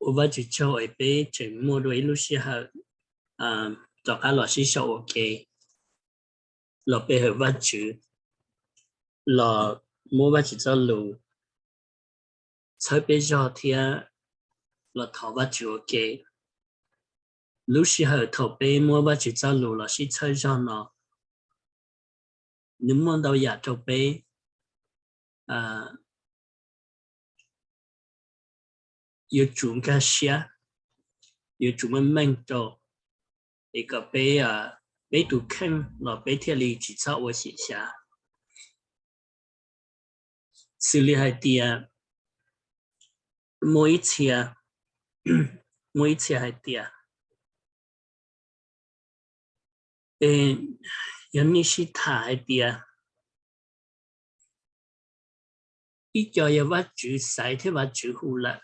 Ua Vajtswv tsaug es peb tseem muaj dua ib lub sij hawm rov qab los sib sau ua ke, los pe hawm Vajtswv, los muab Vajtswv txoj lus txhawb peb zog thiab los thov Vajtswv ua ke. Lub sij hawm thaum peb muab Vajtswv txoj lus los sib txhawb zog no, nws muaj ntau yam rau peb yuav tsum nkag siab, yuav tsum meej meej rau, es kom peb, peb tus kheej los peb thiaj li tsis txhob ua xyem xyav. Xws li hais tias, muaj ib txhia, muaj ib txhia hais tias, yog nej sib tham hais tias ib co yog Vajtswv xaiv thiab Vajtswv hu lawm,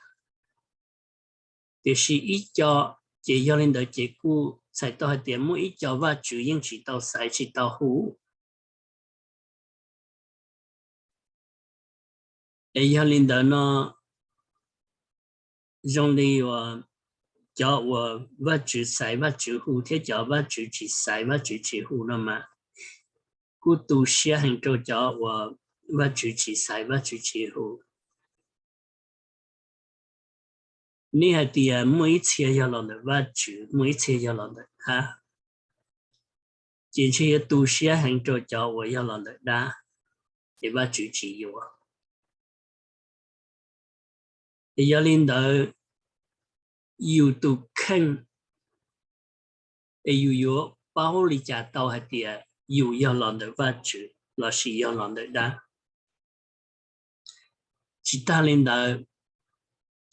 tiam sis ib co, ces yog li ntawd ces kuj txhais tau hais tias muaj ib co Vajtswv yeej tsis tau xaiv tsis tau hu. Es yog li ntawd no, zoo li uas cov uas Vajtswv xaiv Vajtswv hu thiab cov Vajtswv tsis xaiv Vajtswv tsis hu no mas, kuj tu siab heev rau cov uas Vajtswv tsis xaiv Vajtswv tsis hu. Nej hais tias muaj ib txhia yog los ntawm Vajtswv, muaj ib txhia yog los ntawm dab, ces ntshe yuav tu siab heev rau cov uas yog los ntawm dab, ces Vajtswv tsis yuav. Es yog li ntawd, yus tus kheej, es yus yuav paub li cas tau hais tias yus yog los ntawm Vajtswv lossis yog los ntawm dab? Tsis tag li ntawd,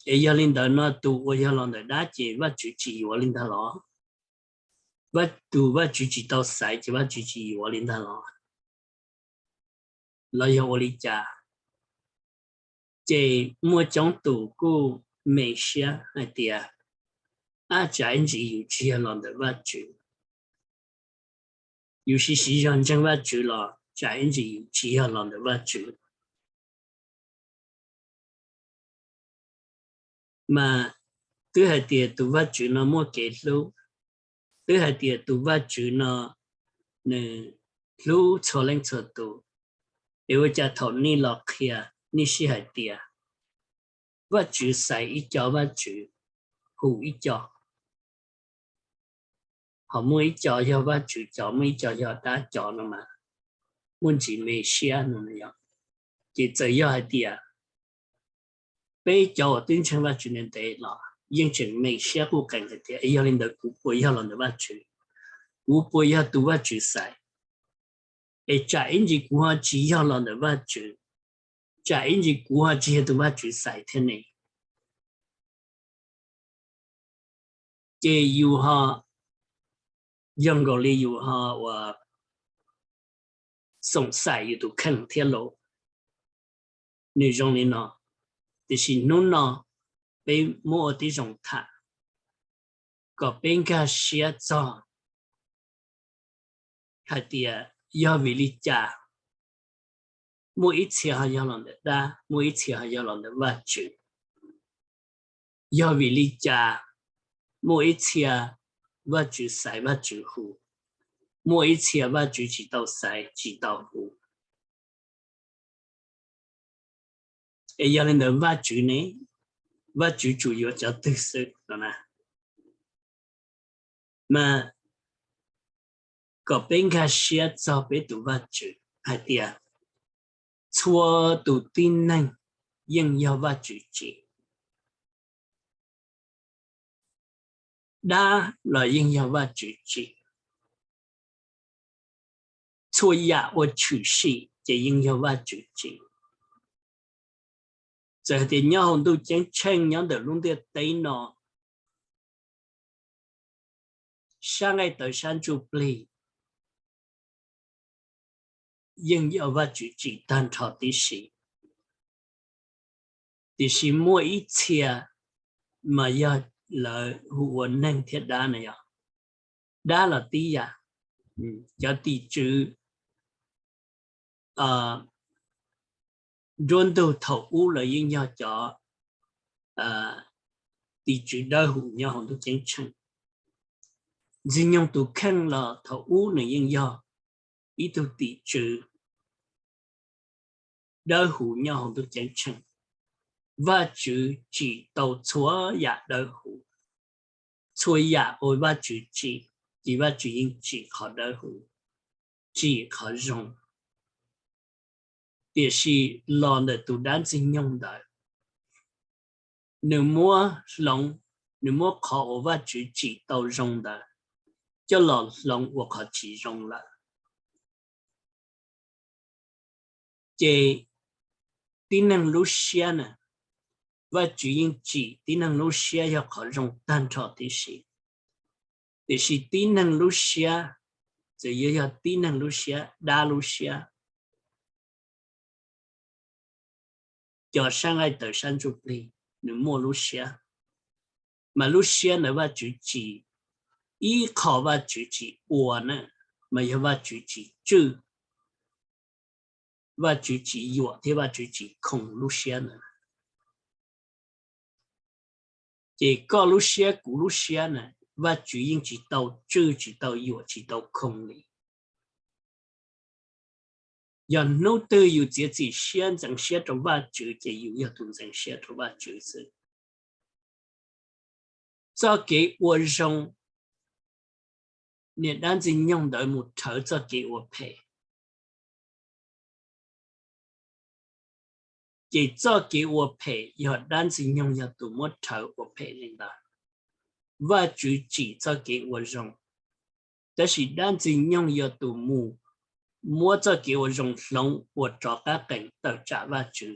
es yog li ntawd no tus uas yog los ntawm dab ces Vajtswv tsis yuav li ntag los? Tus Vajtswv tsis tau xaiv ces Vajtswv tsis yuav li ntag los? Los yog ua li cas? Ces muaj coob tus kuj me siab hais tias, ab, tsam ib ntsis yus tsis yog los ntawm Vajtswv. Yus siv siv zog ntseeg Vajtswv los tsam ib ntsis yus tsis yog los ntawm Vajtswv. Mas twb hais tias tus Vajtswv no muaj kev hlub, twb hais tias tus Vajtswv no nws hlub txhua leej txhua tus, es ua cas thaum nej los qhia, nej sib hais tias Vajtswv xaiv ib co, Vajtswv hu ib co, ho muaj ib co yog Vajtswv cov, muaj ib co yog dab cov no mas muaj ntsis me siab no yog. Ces txawm yog hais tias peb cov uas twb ntseeg Vajtswv ntev ntev los yeej tseem me siab quj qees hais tias, es yog li ntawd kuv puas yog los ntawm Vajtswv? Kuv puas yog tus Vajtswv xaiv? Es tsam ib ntsis kuv ho tsis yog los ntawm Vajtswv, tsam ib ntsis kuv ho tsis yog tus Vajtswv xaiv thiab ne? Ces yus ho, yog nkaus li yus ho uas xoom xaim yus tus kheej thiab lauj. Nws zoo li no, tiam sis hnub no peb muab ua tib zoo tham kom peb nkag siab txog hais tias yog vim li cas muaj ib txhia ho yog los ntawm dab, muaj ib txhia ho yog los ntawm Vajtswv? Yog vim li cas muaj ib txhia Vajtswv xaiv Vajtswv hu, muaj ib txhia Vajtswv tsis tau xaiv tsis tau hu? Es yog li ntawd Vajtswv ne, Vajtswv tsuas yuav cov twg xwb no na? Mas kom peb nkag siab txog peb tus Vajtswv hais tias txhua tus tib neeg yeej yog Vajtswv tsim. Dab los yeej yog Vajtswv tsim. Txhua yam uas tshwm sim ces yeej yog Vajtswv tsim. Txawm hais tias nyob hauv ntuj ceeb tsheej, nyob ntawm lub ntiaj teb no, sab nqaij tawv sab ntsuj plig, yeej yog Vajtswv tsim tag nrho tib si. Tiam sis muaj ib txhia mas yog lawv hu ua neeg thiab dab na yog. Dab los tib yam, cov tim tswv nruab ntug thaum ub lawv yeej yog cov tim tswv dawb huv nyob hauv ntuj ceeb tsheej. Ntxwg Nyoog tus kheej los thaum ub nws yeej yog ib tug tim tswv dawb huv nyob hauv ntuj ceeb tsheej. Vajtswv tsim tau txhua yam dawb huv, txhua yam uas Vajtswv tsim, ces Vajtswv yeej tsim qhov dawb huv, tsim qhov zoo. Tiam sis los ntawm tus dab Ntxwg Nyoog ntawd, nws muab hloov, nws muab qhov uas Vajtswv tsim tau zoo ntawd coj los hloov ua qhov tsis zoo lawm. Ces tib neeg lub siab na, Vajtswv yeej tsim tib neeg lub siab yog qhov zoo tag nrho tib si. Tiam sis tib neeg lub siab txawm yuav yog tib neeg lub siab, dab lub siab, cov sab nqaij tawv sab ntsuj plig, nws muaj lub siab, mas lub siab ntawd Vajtswv tsis, ib qho Vajtswv tsis ua na, mas yog Vajtswv tsis tswj, Vajtswv tsis yuam thiab Vajtswv tsis khoom lub siab ntawd. Ces koj lub siab, kuv lub siab na, Vajtswv yeej tsis tau tswj, tsis tau yuam, tsis tau khoom li. Yog hnub twg yus txiav txim siab ntxeev siab rau Vajtswv ces yus yog tus ntxeev siab rau Vajtswv xwb. Txoj kev ua zoo, niag dab Ntxwg Nyoog ntawd mus rhawv txoj kev ua phem. Ces txoj kev ua phem yog dab Ntxwg Nyoog yog tus muab rhawv ua phem li ntawd. Vajtswv tsim txoj kev ua zoo, tab sis dab Ntxwg Nyoog yog tus mus muab txoj kev ua zoo hloov ua rov qab qees tawm tsam Vajtswv.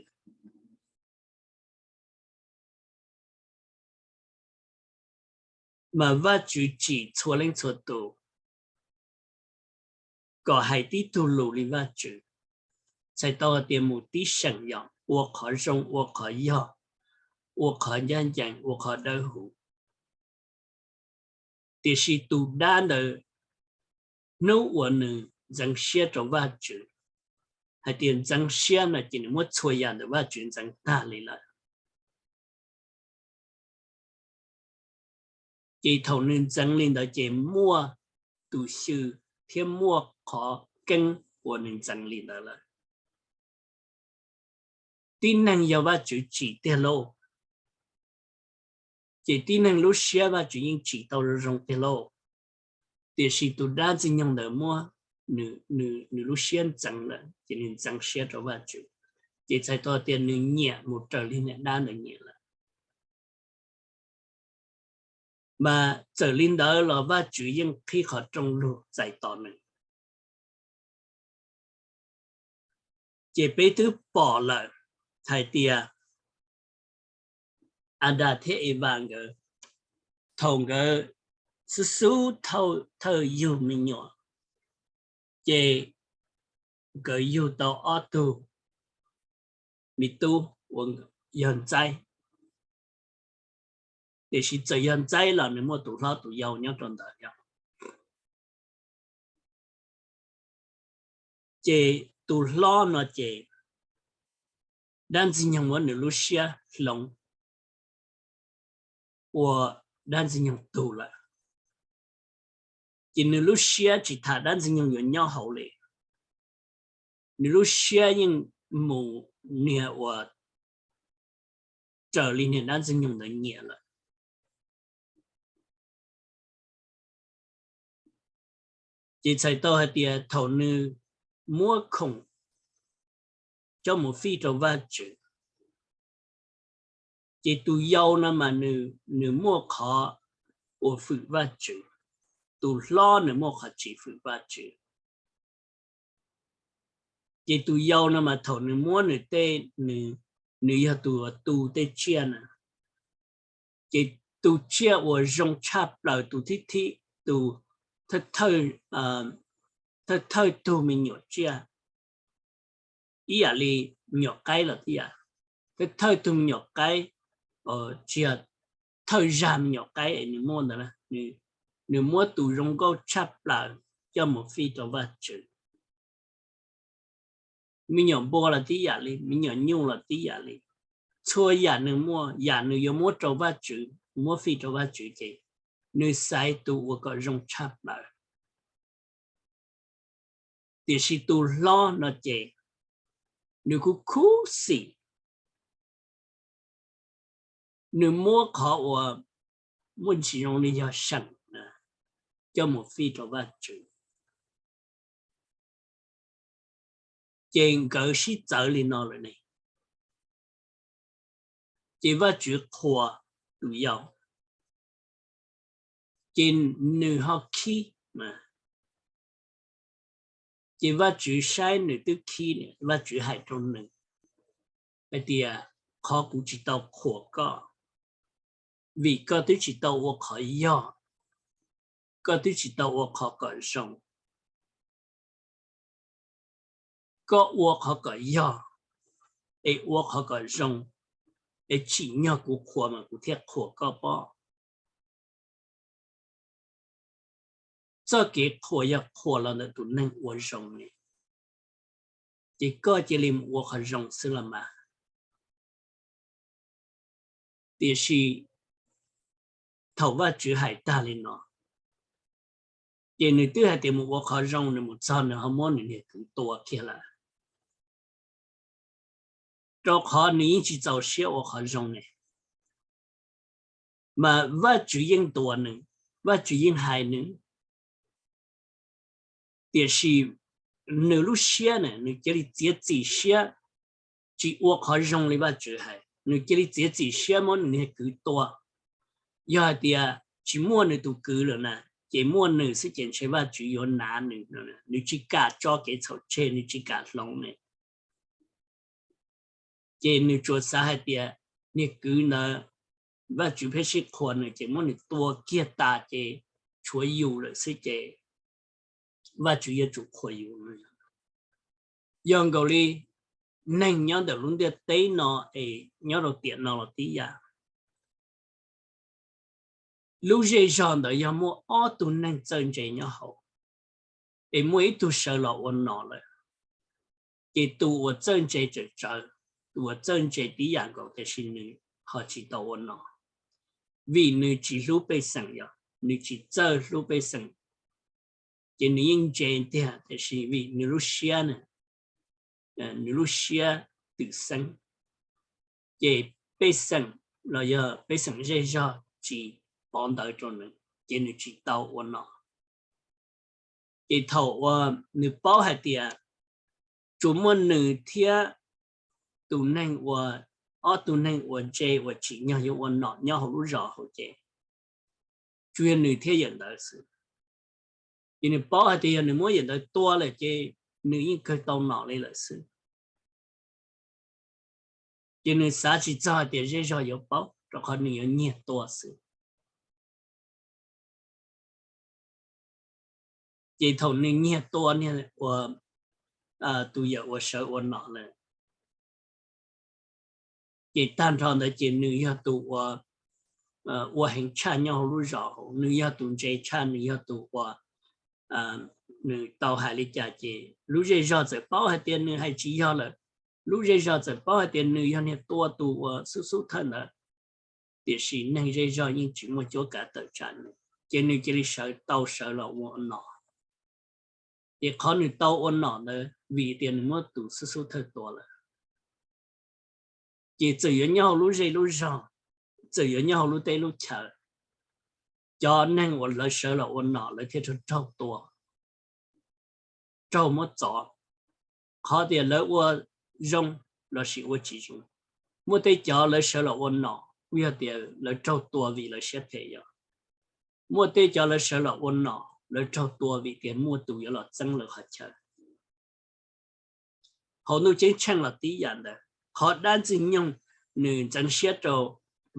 Mas Vajtswv tsim txhua leej txhua tus kom hais tib tug lus li Vajtswv, txhais tau hais tias mus tib seem yom, ua qhov zoo, ua qhov yog, ua qhov ncaj ncees, ua qhov dawb huv. Tiam sis tus dab ntawd, hnub uas nws ntxeev siab rau Vajtswv, hais tias ntxeev siab no ces nws muab txhua yam ntawm Vajtswv ntxeev tag li lawm. Ces thaum nws ntxeev li ntawd ces muaj tus xyw thiab muaj qhov keeb uas nws ntxeev li ntawd lawm. Tib neeg yog Vajtswv tsim tiag lauj, ces tib neeg lub siab Vajtswv yeej tsim tau zoo tiag lauj. Tiam sis tus dab Ntxwg Nyoog ntawd muab nws lub siab ntxeev lawm ces nws ntxeev siab rau Vajtswv, ces txhais tau tias nws nyiam mus raws li niag dab ntawd nyiam lawm. Mas txawm li ntawd los Vajtswv yeej qhib qhov rooj lug txais tos nws. Ces peb twb pom lawm hais tias Adas thiab Evas nkawd, thaum nkawd xub xub thawj yug me nyuam, ces nkawd yug tau ob tug me tub uas yog ntxaib. Tiam sis txawm yog ntxaib los nws muaj tus hlob tus yau nyob rau ntawd yog. Ces tus hlob no ces dab Ntxwg Nyoog muab nws lub siab hloov ua dab Ntxwg Nyoog tug lawm. Ces nws lub siab tsis tham dab Ntxwg Nyoog yuav nyob hauv li, nws lub siab yeej mus niag uas raws li niag dab Ntxwg Nyoog ntawd nyiam lawm. Ces txhais tau hais tias thaum nws muab khoom coj mus fij rau Vajtswv, ces tus yau no mas nws muaj qhov uas fwm Vajtswv, tus hlob nws muaj qhov tsis fwm Vajtswv. Ces tus yau no mas thaum nws muab nws tej, nws yog tus tu tej tsiaj na, ces tus tsiaj uas zoo tshaj plaws, tus thib thib, tus thawj thawj tug me nyuam tsiaj, ib yam li me nyuam qaib los tib yam, thawj thawj tug me nyuam qaib, tsis yog, thawj zag me nyuam qaib es nws muab ntawd, nws muab tus zoo nkauj tshaj plaws coj mus fij rau Vajtswv. Me nyuam npua los tib yam li, me nyuam nyuj los tib yam li. Txhua yam nws muaj, yam nws yuav muab rau Vajtswv, muab fij rau Vajtswv ces nws xaiv tus uas kom zoo tshaj plaws. Tiam sis tus hlob no ces nws kuj khuv xim, nws muab qhov uas muaj ntsis zoo li yog seem coj mus fij rau Vajtswv. Ces nkawd sib txawv li no lawm ne, ces Vajtswv qhuas tus yau, ces nws ho khib. Ces Vajtswv saib nws twb khib, Vajtswv hais rau nws hais tias, qhov kuv tsis tau qhuas koj, vim koj twb tsis tau ua qhov yog, koj twb tsis tau ua qhov kom zoo. Koj ua qhov kom yog, es ua qhov kom zoo, es tsim nyog kuv qhuas mas kuv thiaj qhuas koj pob. Txoj kev qhuas yog qhuas los ntawm tus neeg ua zoo ne, ces koj cia li mus ua qhov zoo xwb los mas. Tiam sis thaum Vajtswv hais tag li no, ces nws twb hais tias mus ua qhov zoo, nws mus txog nws ho muab nws niag kwv tua kiag lawm. Rau qhov nws yeej tsis txaus siab ua qhov zoo ne, mas Vajtswv yeej ntuas nws, Vajtswv yeej hais nws. Tiam sis nws lub siab ne, nws cia li txiav txim siab tsis ua qhov zoo li Vajtswv hais, nws cia li txiav txim siab muab nws niag kwv tua. Yog hais tias tsis muaj nws tus kwv lawm na, ces muaj nws xwb ces ntshe Vajtswv yuav hnav nws, nws tsis kam tso kev txhaum tseg, nws tsis kam hloov ne. Ces nws tsuas xav hais tias niag kwv ntawd Vajtswv pheej sib qhuas nws ces muab nws tua kiag tas ces tshuav yus lawm xwb ces Vajtswv yuav tsum qhuas yus. Yog nkaus li neeg nyob ntawm lub ntiaj teb no es nyob rau tiam no los tib yam. Lub zej zog ntawd yog muaj ob tug neeg txawj ntse nyob hauv, es muaj ib tug sawv los ua nom lawm, ces tus uas txawj ntse tsawm tsawv, tus uas txawj ntse tib yam nkaus tiam sis nws ho tsis tau ua nom, vim nws tsis hlub pej xeem, yog nws tsis txawj hlub pej xeem, ces nws yeej ntse tiag tiam sis vim nws lub siab, nws lub siab twm xeeb, ces pej xeem los yog pej xeem zej zog tsis pov ntawv rau nws, ces nws tsis tau ua nom. Ces thaum uas nws paub hais tias tsuas muaj nws thiab tus neeg uas, ob tug neeg uas ntse uas tsim nyog yuav ua nom nyob hauv lub zos hauv ces tsuas yog nws thiab yawm ntawd xwb. Ces nws paub hais tias yog nws muab yawm ntawd tua lawm ces nws yeej kawg tau nom li lawm xwb. Ces nws xav tsis txog hais tias zej zog yuav paub, rau qhov nws yuav nyiag tua xwb. Ces thaum nws nyiag tua niag uas tus yawm uas sawv ua nom lawm, ces tag nrho ntawd ces nws yog tus uas ua heev tshaj nyob hauv lub zos hauv, nws yog tus ntse tshaj, nws yog tus uas nws tau hais li cas ces lub zej zog txawm paub hais tias nws hais tsis yog lawm. Lub zej zog txawm paub hais tias nws yog niag tua tus uas xub xub thawj ntawd, tiam sis neeg zej zog yeej tsis muaj cuab kav tawm tsam nws, ces nws cia li sawv tau sawv los ua nom. Ces qhov nws tau ua nom ntawd vim tias nws muab tus xub xub thawj tua lawm. Ces txawm yuav nyob hauv lub zej lub zog, txawm yuav nyob hauv lub teb lub chaw, cov neeg uas lawv sawv los ua nom lawv thiaj raug tua, raug muab txov, qhov tias lawv ua zoo lossis ua tsis zoo. Muaj tej cov lawv sawv los ua nom kuj yog tias lawv raug tua vim lawv siab phem yog. Muaj tej cov lawv sawv los ua nom lawv raug tua vim tias muaj tus yuav los txeeb lawv qhov chaw. Hauv ntuj ceeb tsheej los tib yam ntawd, qhov dab ntxwg nyoog nws ntxeev siab rau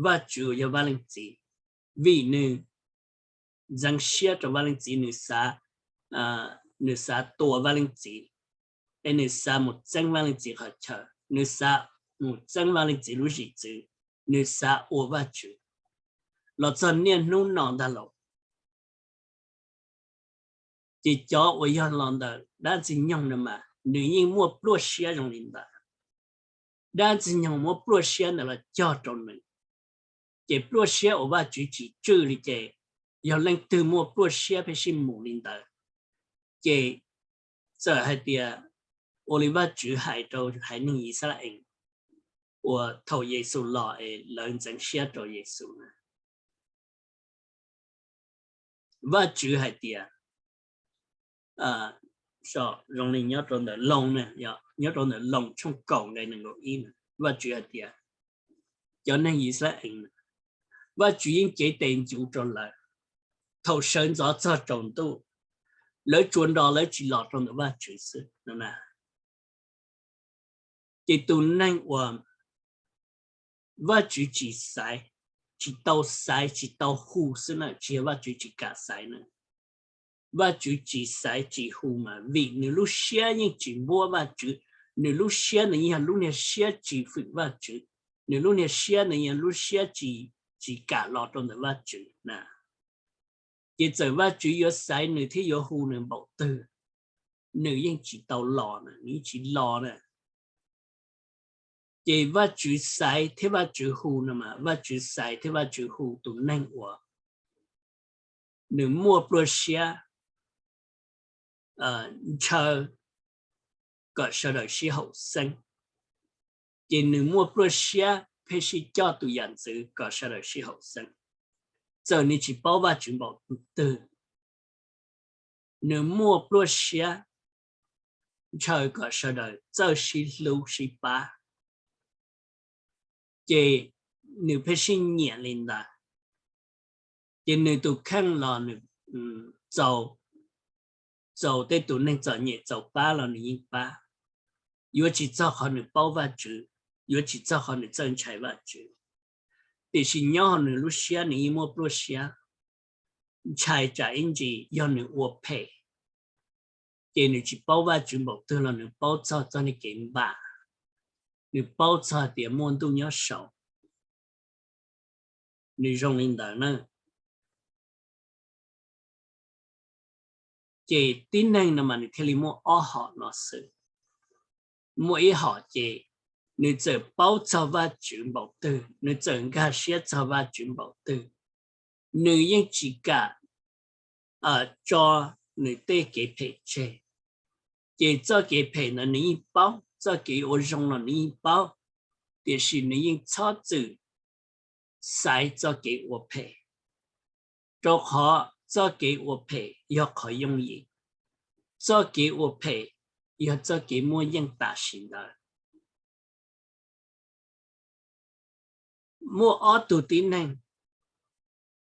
Vajtswv uas yog Vaj Leej Txiv, vim nws ntxeev siab rau Vaj Leej Txiv, nws xav, nws xav tua Vaj Leej Txiv, es nws xav mus txeeb Vaj Leej Txiv qhov chaw, nws xav mus txeeb Vaj Leej Txiv lub zim txwv, nws xav ua Vajtswv. Los txog niaj hnub no ntag los, ces cov uas yog los ntawm dab ntxwg nyoog no mas nws yeej muaj pluaj siab zoo li ntawd. Dab ntxwg nyoog muab pluaj siab ntawd los cog rau nws, ces pluaj siab uas Vajtswv tsis tswj li ces yog leej twg muaj pluaj siab pheej sib mus li ntawd, ces txawm hais tias ua li Vajtswv hais rau haiv neeg Yixalayees uas thaum Yexus los es lawv ntxeev siab rau Yexus na. Vajtswv hais tias, zoo li nyob rau ntawm Loos, nyob rau ntawm Loos tshooj kaum nqe nees nkaum ib, Vajtswv hais tias cov neeg Yixalayees, Vajtswv yeej cev tes ncuv rau lawv, thaum sawv ntxov txog tsaus ntuj, lawv tsuas nrog lawv tsis los rau ntawm Vajtswv xwb no na. Ces tus neeg uas Vajtswv tsis xaiv, tsis tau xaiv, tsis tau hu xwb na, tsis yog Vajtswv tsis kam xaiv na. Vajtswv tsis xaiv tsis hu mas vim nws lub siab yeej tsis npuab Vajtswv, nws lub siab nws yeej yog lub niag siab tsis fwm Vajtswv, nws lub niag siab nws yog lub siab tsis, tsis kam los rau ntawm Vajtswv na. Ces txawm Vajtswv yuav xaiv nws thiab yuav hu nws npaum twg, nws yeej tsis tau los na, nws yeej tsis los na. Ces Vajtswv xaiv thiab Vajtswv hu no mas, Vajtswv xaiv thiab Vajtswv hu tus neeg uas nws muaj pluaj siab ntshaw kom sawv daws sib haum xeeb. Ces nws muaj pluaj siab pheej sib coj tus yam ntxwv kom sawv daws sib haum xeeb, txawm nws tsis paub Vajtswv npaum twg, nws muaj pluaj siab ntshaw kom sawv daws txawj sib hlub sib pab, ces nws pheej sib nyiam li ntawd. Ces nws tus kheej los nws txaus, txaus tej tus neeg txom nyem txaus pab los nws yeej pab, yuav tsis txog qhov nws paub Vajtswv, yuav tsis txog qhov nws txawj ntshai Vajtswv. Tiam sis nyob hauv nws lub siab nws yeej muaj pluaj siab ntshai tsam ib ntsis yog nws ua phem, ces nws tsis paub Vajtswv npaum twg los nws paub txog txoj niag kev npam, nws paub txog tias muaj ntuj nyob saud. Nws zoo li ntawd na. Ces tib neeg no mas nws thiaj li muaj ob hom no xwb. Muaj ib hom ces nws txawm paub txog Vajtswv npaum twg, nws txawm nkag siab txog Vajtswv npaum twg, nws yeej tsis kam tso nws tej kev phem tseg. Ces txoj kev phem ntawd nws yeej paub, txoj kev ua zoo los nws yeej paub, tiam sis nws yeej txhob txwm xaiv txoj kev ua phem, rau qhov txoj kev ua phem yog qhov yooj yim, txoj kev ua phem yog txoj kev muaj yeej tam sim ntawd. Muaj ob tug tib neeg,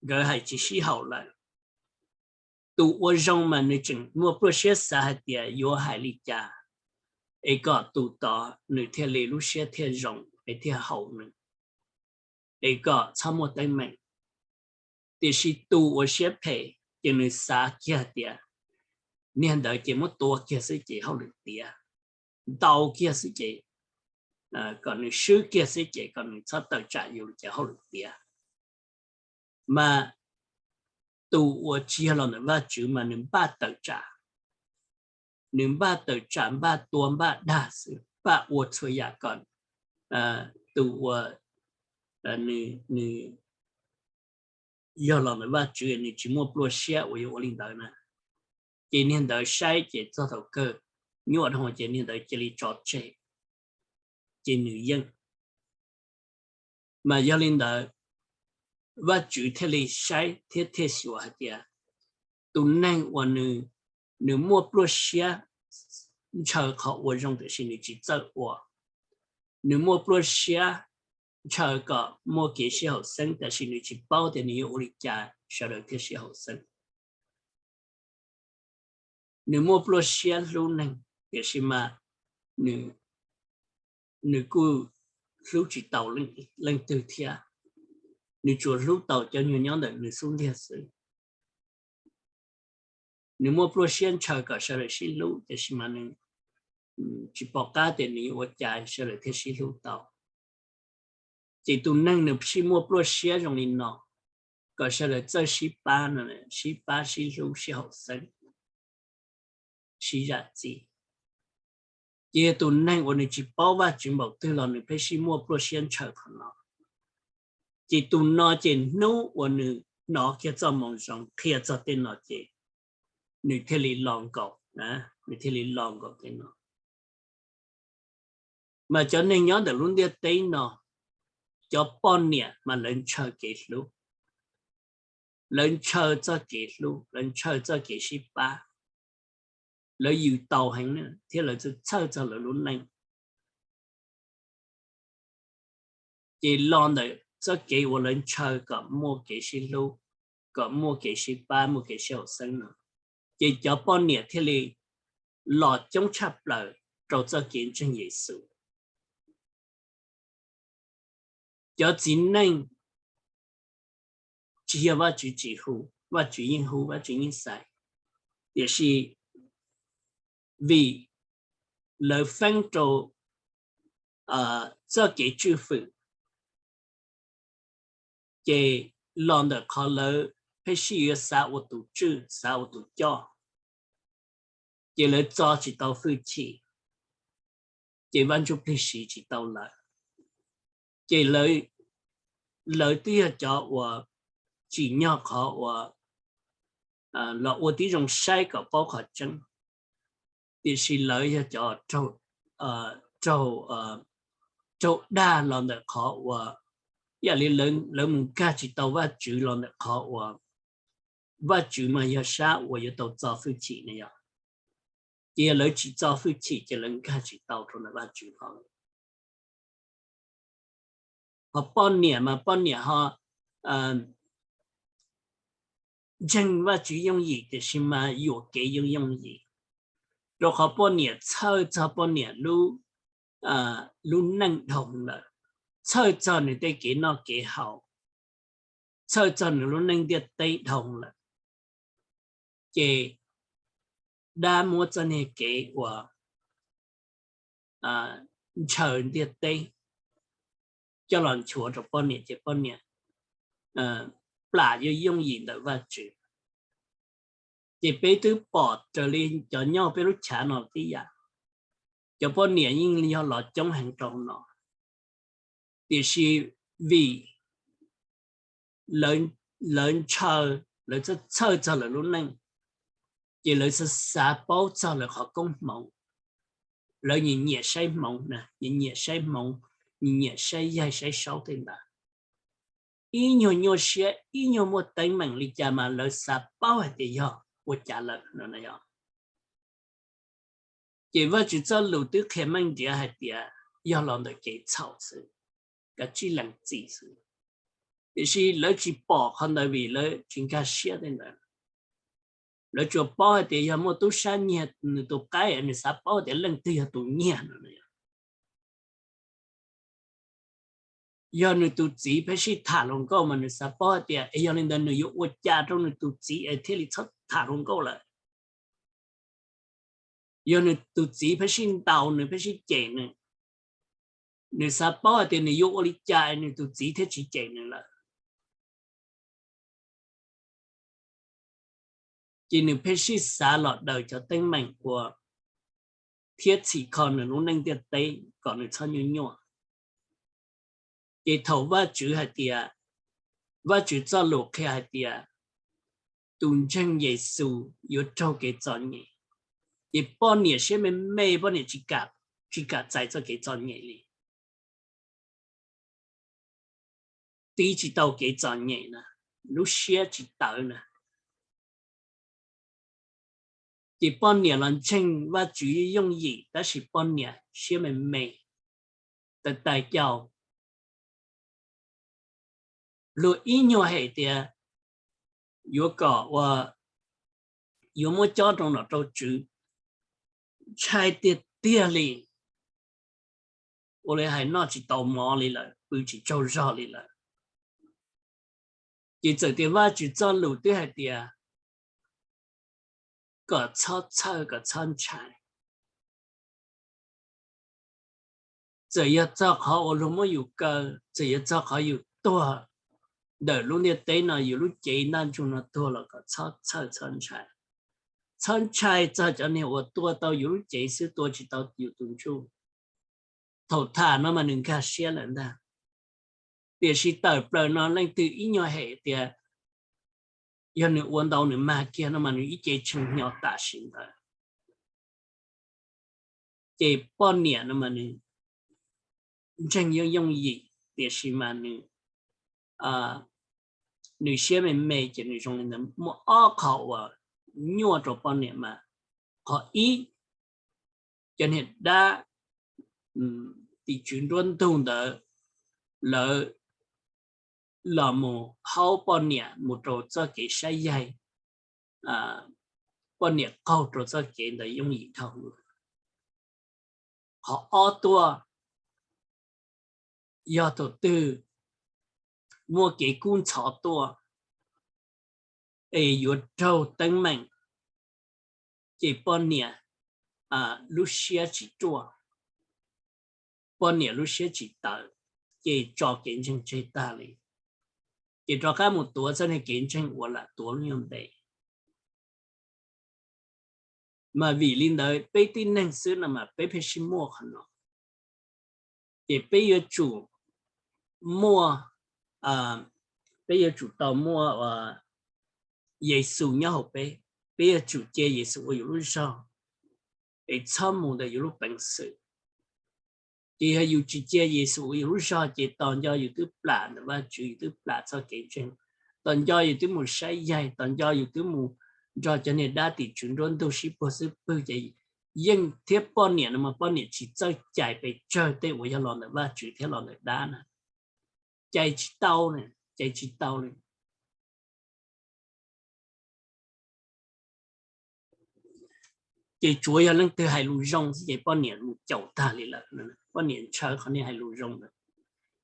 nkawd hais tsis sib haum lawm. Tus ua zoo mas nws tseem muaj pluaj siab xav hais tias yuav hais li cas es kom tus tod nws thiaj li lub siab thiaj zoo es thiaj haum nws, es kom txhob muaj teeb meem. Tiam sis tus ua siab phem ces nws xav kiag tias niag ntawd ces muab tua kiag xwb ces hauj lwm tiav, ntaus kiag xwb ces, kom nws swb kiag xwb ces kom nws txhob tawm tsam yus li ces hauj lwm tiav. Mas tus uas tsis yog los ntawm Vajtswv mas nws npaj tawm tsam, nws npaj tawm tsam, npaj tua npaj dag xwb, npaj ua txhua yam kom tus uas nws yog los ntawm Vajtswv nws tsis muaj pluaj siab uas yuav ua li ntawd na. Ces niag ntawd saib ces txog thaum kawg nyuaj dhau ces niag ntawd cia li tso tseg, ces nws yeej. Mas yog li ntawd, Vajtswv thiaj li saib thiab thiaj xyuas hais tias tus neeg uas nws, nws muaj pluaj siab ntshaw qhov ua zoo tiam sis nws tsis txawj ua, nws muaj pluaj siab ntshaw kom muaj kev sib haum xeeb tiam sis nws tsis paub tias nws yuav ua li cas sawv daws thiaj sib haum xeeb. Nws muaj pluaj siab hlub neeg tiam sis mas nws kuj hlub tsis tau leej twg thiab, nws tsuas hlub tau cov nyuag nyob ntawm nws xub ntiag xwb. Nws muaj pluaj siab ntshaw kom sawv daws sib hlub tiam sis mas nws tsis pom qab tias nws yuav ua cas sawv daws thiaj sib hlub tau. Ces tus neeg nws sib muaj pluaj siab zoo li no kom sawv daws txawj sib pab no, sib pab sib hlub sib haum xeeb, sib zam txim. Ces yog tus neeg uas nws tsis paub Vajtswv npaum twg los nws pheej sib muaj pluaj siab ntshaw qhov no. Ces tus no ces hnub uas nws hnov kiag txoj moo zoo qhia txog tej no ces nws thiaj li los nkaum, nws thiaj li los nkaum tej no. Mas cov neeg nyob ntawm lub ntiaj teb no, cov poj niam mas lawv ntshaw kev hlub, lawv ntshaw txoj kev hlub, lawv ntshaw txoj kev sib pab, lawv yws tau heev thiab lawv txhawj txog lawv lub neej. Ces los ntawm txoj kev uas lawv ntshaw kom muaj kev sib hlub, kom muaj kev sib pab, muaj kev sib haum xeeb no, ces cov poj niam thiaj li los coob tshaj plaws rau txoj kev ntseeg Yexus. Cov txiv neej tsis yog Vajtswv tsis hu, Vajtswv yeej hu, Vajtswv yeej xaiv, tiam sis vim lawv feeb rau txoj kev tswj fwm, ces los ntawm qhov lawv pheej sij yuav xav ua tus tswj, xav ua tus coj, ces lawv txo tsis tau hwj chim, ces Vaj Ntsujplig siv tsis tau lawv. Ces lawv twb yog cov uas tsim nyog qhov uas los ua tib zoo saib kom paub qhov tseeb, tiam sis lawv yog cov raug, raug dag los ntawm qhov uas, yam li lawv mus nkag tsis tau Vajtswv los ntawm qhov uas Vajtswv mas yog sab uas yuav tau txo hwj chim na yog. Ces yog lawv tsis txo hwj chim ces lawv nkag tsis tau rau ntawm Vajtswv hlo. Ho poj niam mas poj niam ho ntseeg Vajtswv yooj yim tiam sis mas yuam kev yooj yooj yim, rau qhov poj niam txhawj txog poj niam lub neej dhau lawm, txhawj txog nws tej kev noj kev haus, txhawj txog nws lub neej ntiaj teb dhau lawm, ces dab muab txoj niag kev uas ntshaw ntiaj teb coj los nchuav rau poj niam ces poj niam plam yooj yooj yim ntawm Vajtswv. Ces peb twb pom raws li cov nyob peb lub chav no tib yam, cov poj niam yeej yog los coob heev rau no, tiam sis vim lawv ntshaw, lawv txhawj txog lawv lub neej, ces lawv xav xav paub txog lawv qhov koob hmoov. Lawv nyiam nyiam saib hmoov na, nyiam nyiam saib hmoov, nyiam nyiam saib yaig saib saub tej ntawd. Ib nyuag nyuaj siab, ib nyuag muaj teeb meem li cas mas lawv xav paub hais tias yog ua cas lawm no. Ces Vajtswv txoj lus twb qhia meej ntiav hais tias yog los ntawm kev txhaum xwb, kav tsij lees txim xwb. Tiam sis lawv tsis pom qhov ntawd vim lawv tsis nkag siab tej ntawd. Lawv tsuas paub hais tias yog muaj tub sab nyiag nws tus qaib, nws xav paub tias leej twg yog tus nyiag no. Yog nws tus txiv pheej sij tham hluas nkauj mas nws xav paub hais tias es yog li ntawd nws yuav ua cas rau nws tus txiv es thiaj li txhob tham hluas nkauj lawm. Yog nws tus txiv pheej sij ntaus nws, pheej sij cem nws, nws xav paub hais tias nws yuav ua li cas es nws tus txiv thiaj tsis cem nws lawm. Ces nws pheej sij xav los daws cov teeb meem ua thiab txhim kho nws lub neej ntiaj teb kom nws txhob nyuaj nyuaj. Ces thaum Vajtswv hais tias, Vajtswv txoj lus qhia hais tias tus ntseeg Yexus yuav raug kev txom nyem, ces poj niam siab me me, poj niam tsis kam txais txoj kev txom nyem li, tiv tsis tau kev txom nyem na, lub siab tsis tawv na. Ces poj niam los ntseeg Vajtswv yooj yim tab sis poj niam siab me me, tais tais caus. Luag ib nyuag hem tias yuav kom ua, yuav muab cob rau nom rau tswv, ntshai tiag tiag li, ua li hais noj tsis tau mov li lawm, pw tsis tsaug zog li lawm. Ces txawm tias Vajtswv txoj lus twb hais tias kom txhob txhawj, kom txhob ntshai. Txawm yog txog qhov uas luag muab yus kaw, txawm yog txog qhov yus tuag ntawm lub ntiaj teb no, yus lub cev ntaj ntsug no tuag los kom txhob txhawj txhob ntshai. txhob ntshai txog cov niag uas tua tau yus lub cev xwb, tua tsis tau yus tus ntsuj. Thaum tham no mas nws nkag siab lawm ntag. Tiam sis tawm plaws no leej twg ib nyuag hem tias yog nws ua ntau nws mag kiag no mas nws ib ce tshee hnyo tam sim ntawd. Ces poj niam no mas nws ntseeg yooj yooj yim, tiam sis mas nws, nws siab me me ces nws zoo li ntawd. Muaj ob qho uas nyuaj rau poj niam mas, qhov ib, cov niag dab tim tswv nruab ntug ntawd, lawv los mus haub poj niam mus rau txoj kev saib yaig, poj niam qaug rau txoj kev ntawd yooj yim dhau. Qhov ob tuaj, yog thaum twg muaj kev kub ntxhov tuaj es yuav raug teeb meem, ces poj niam lub siab tsis ruaj, poj niam lub siab tsis tawv, ces tso kev ntseeg tseg tag li. Ces rov qab mus tuav txoj niag kev ntseeg uas lam tuav lub nyuag npe. Mas vim li ntawd peb tib neeg xwb no mas peb pheej sib muaj qhov no, ces peb yuav tsum muaj, peb yuav tsum tau muaj Yexus nyob hauv peb, peb yuav tsum cia Yexus ua yus lub zog, es txhob mus ntawm yus lub peev xwm. Ces yog yus tsis cia Yexus ua yus lub zog ces tos nco yus twb plam ntawm Vajtswv, yus twb plam txoj kev ntseeg, tos nco yus twb mus saib yaig, tos nco yus twb mus nrog cov niag dab tim tswv nruab ntug sib puag xwb pwg ces yeej thiab poj niam no mas poj niam tsis txawj cais pes tsawg tej uas yog los ntawm Vajtswv thiab los ntawm dab na. Cais tsis tau, cais tsis tau li. Ces tsuav yog leej twg hais lus zoo xwb ces poj niam mus caum tag li lawm, poj niam ntshaw qhov niag hais lus zoo lawm.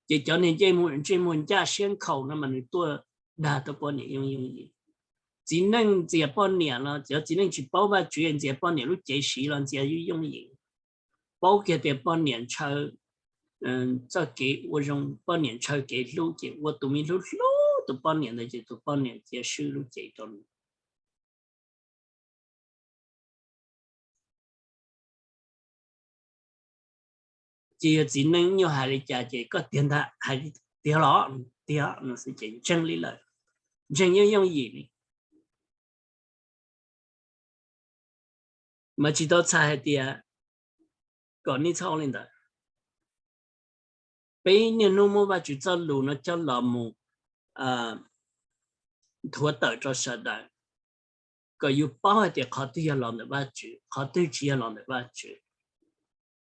Ces cov niag ntsej muag ncaj siab nkhaus no mas nws tuaj dag tau poj niam yooj yooj yim. Txiv neej ntxias poj niam los cov txiv neej tsis paub Vajtswv ntxias poj niam lub cev siv los ntxias yooj yooj yim. Paub kiag tias poj niam ntshaw txoj kev ua zoo, poj niam ntshaw kev hlub ces ua tus me hlub hlub tus poj niam ntawd ces tus poj niam cia swb lub cev rau nws. Ces yog txiv neej nyuaj hais li cas ces koj tiag ntag, hais tiag los tiag no xwb ces ntseeg li lawm, ntseeg yooj yooj yim li. Mas tsis tau txhais hais tias kom nej txhob li ntawd. Peb niaj hnub muab Vajtswv txoj lus no coj los mus nthuav tawm rau sawv daws, kom yus paub hais tias qhov twg yog los ntawm Vajtswv, qhov twg tsis yog los ntawm Vajtswv.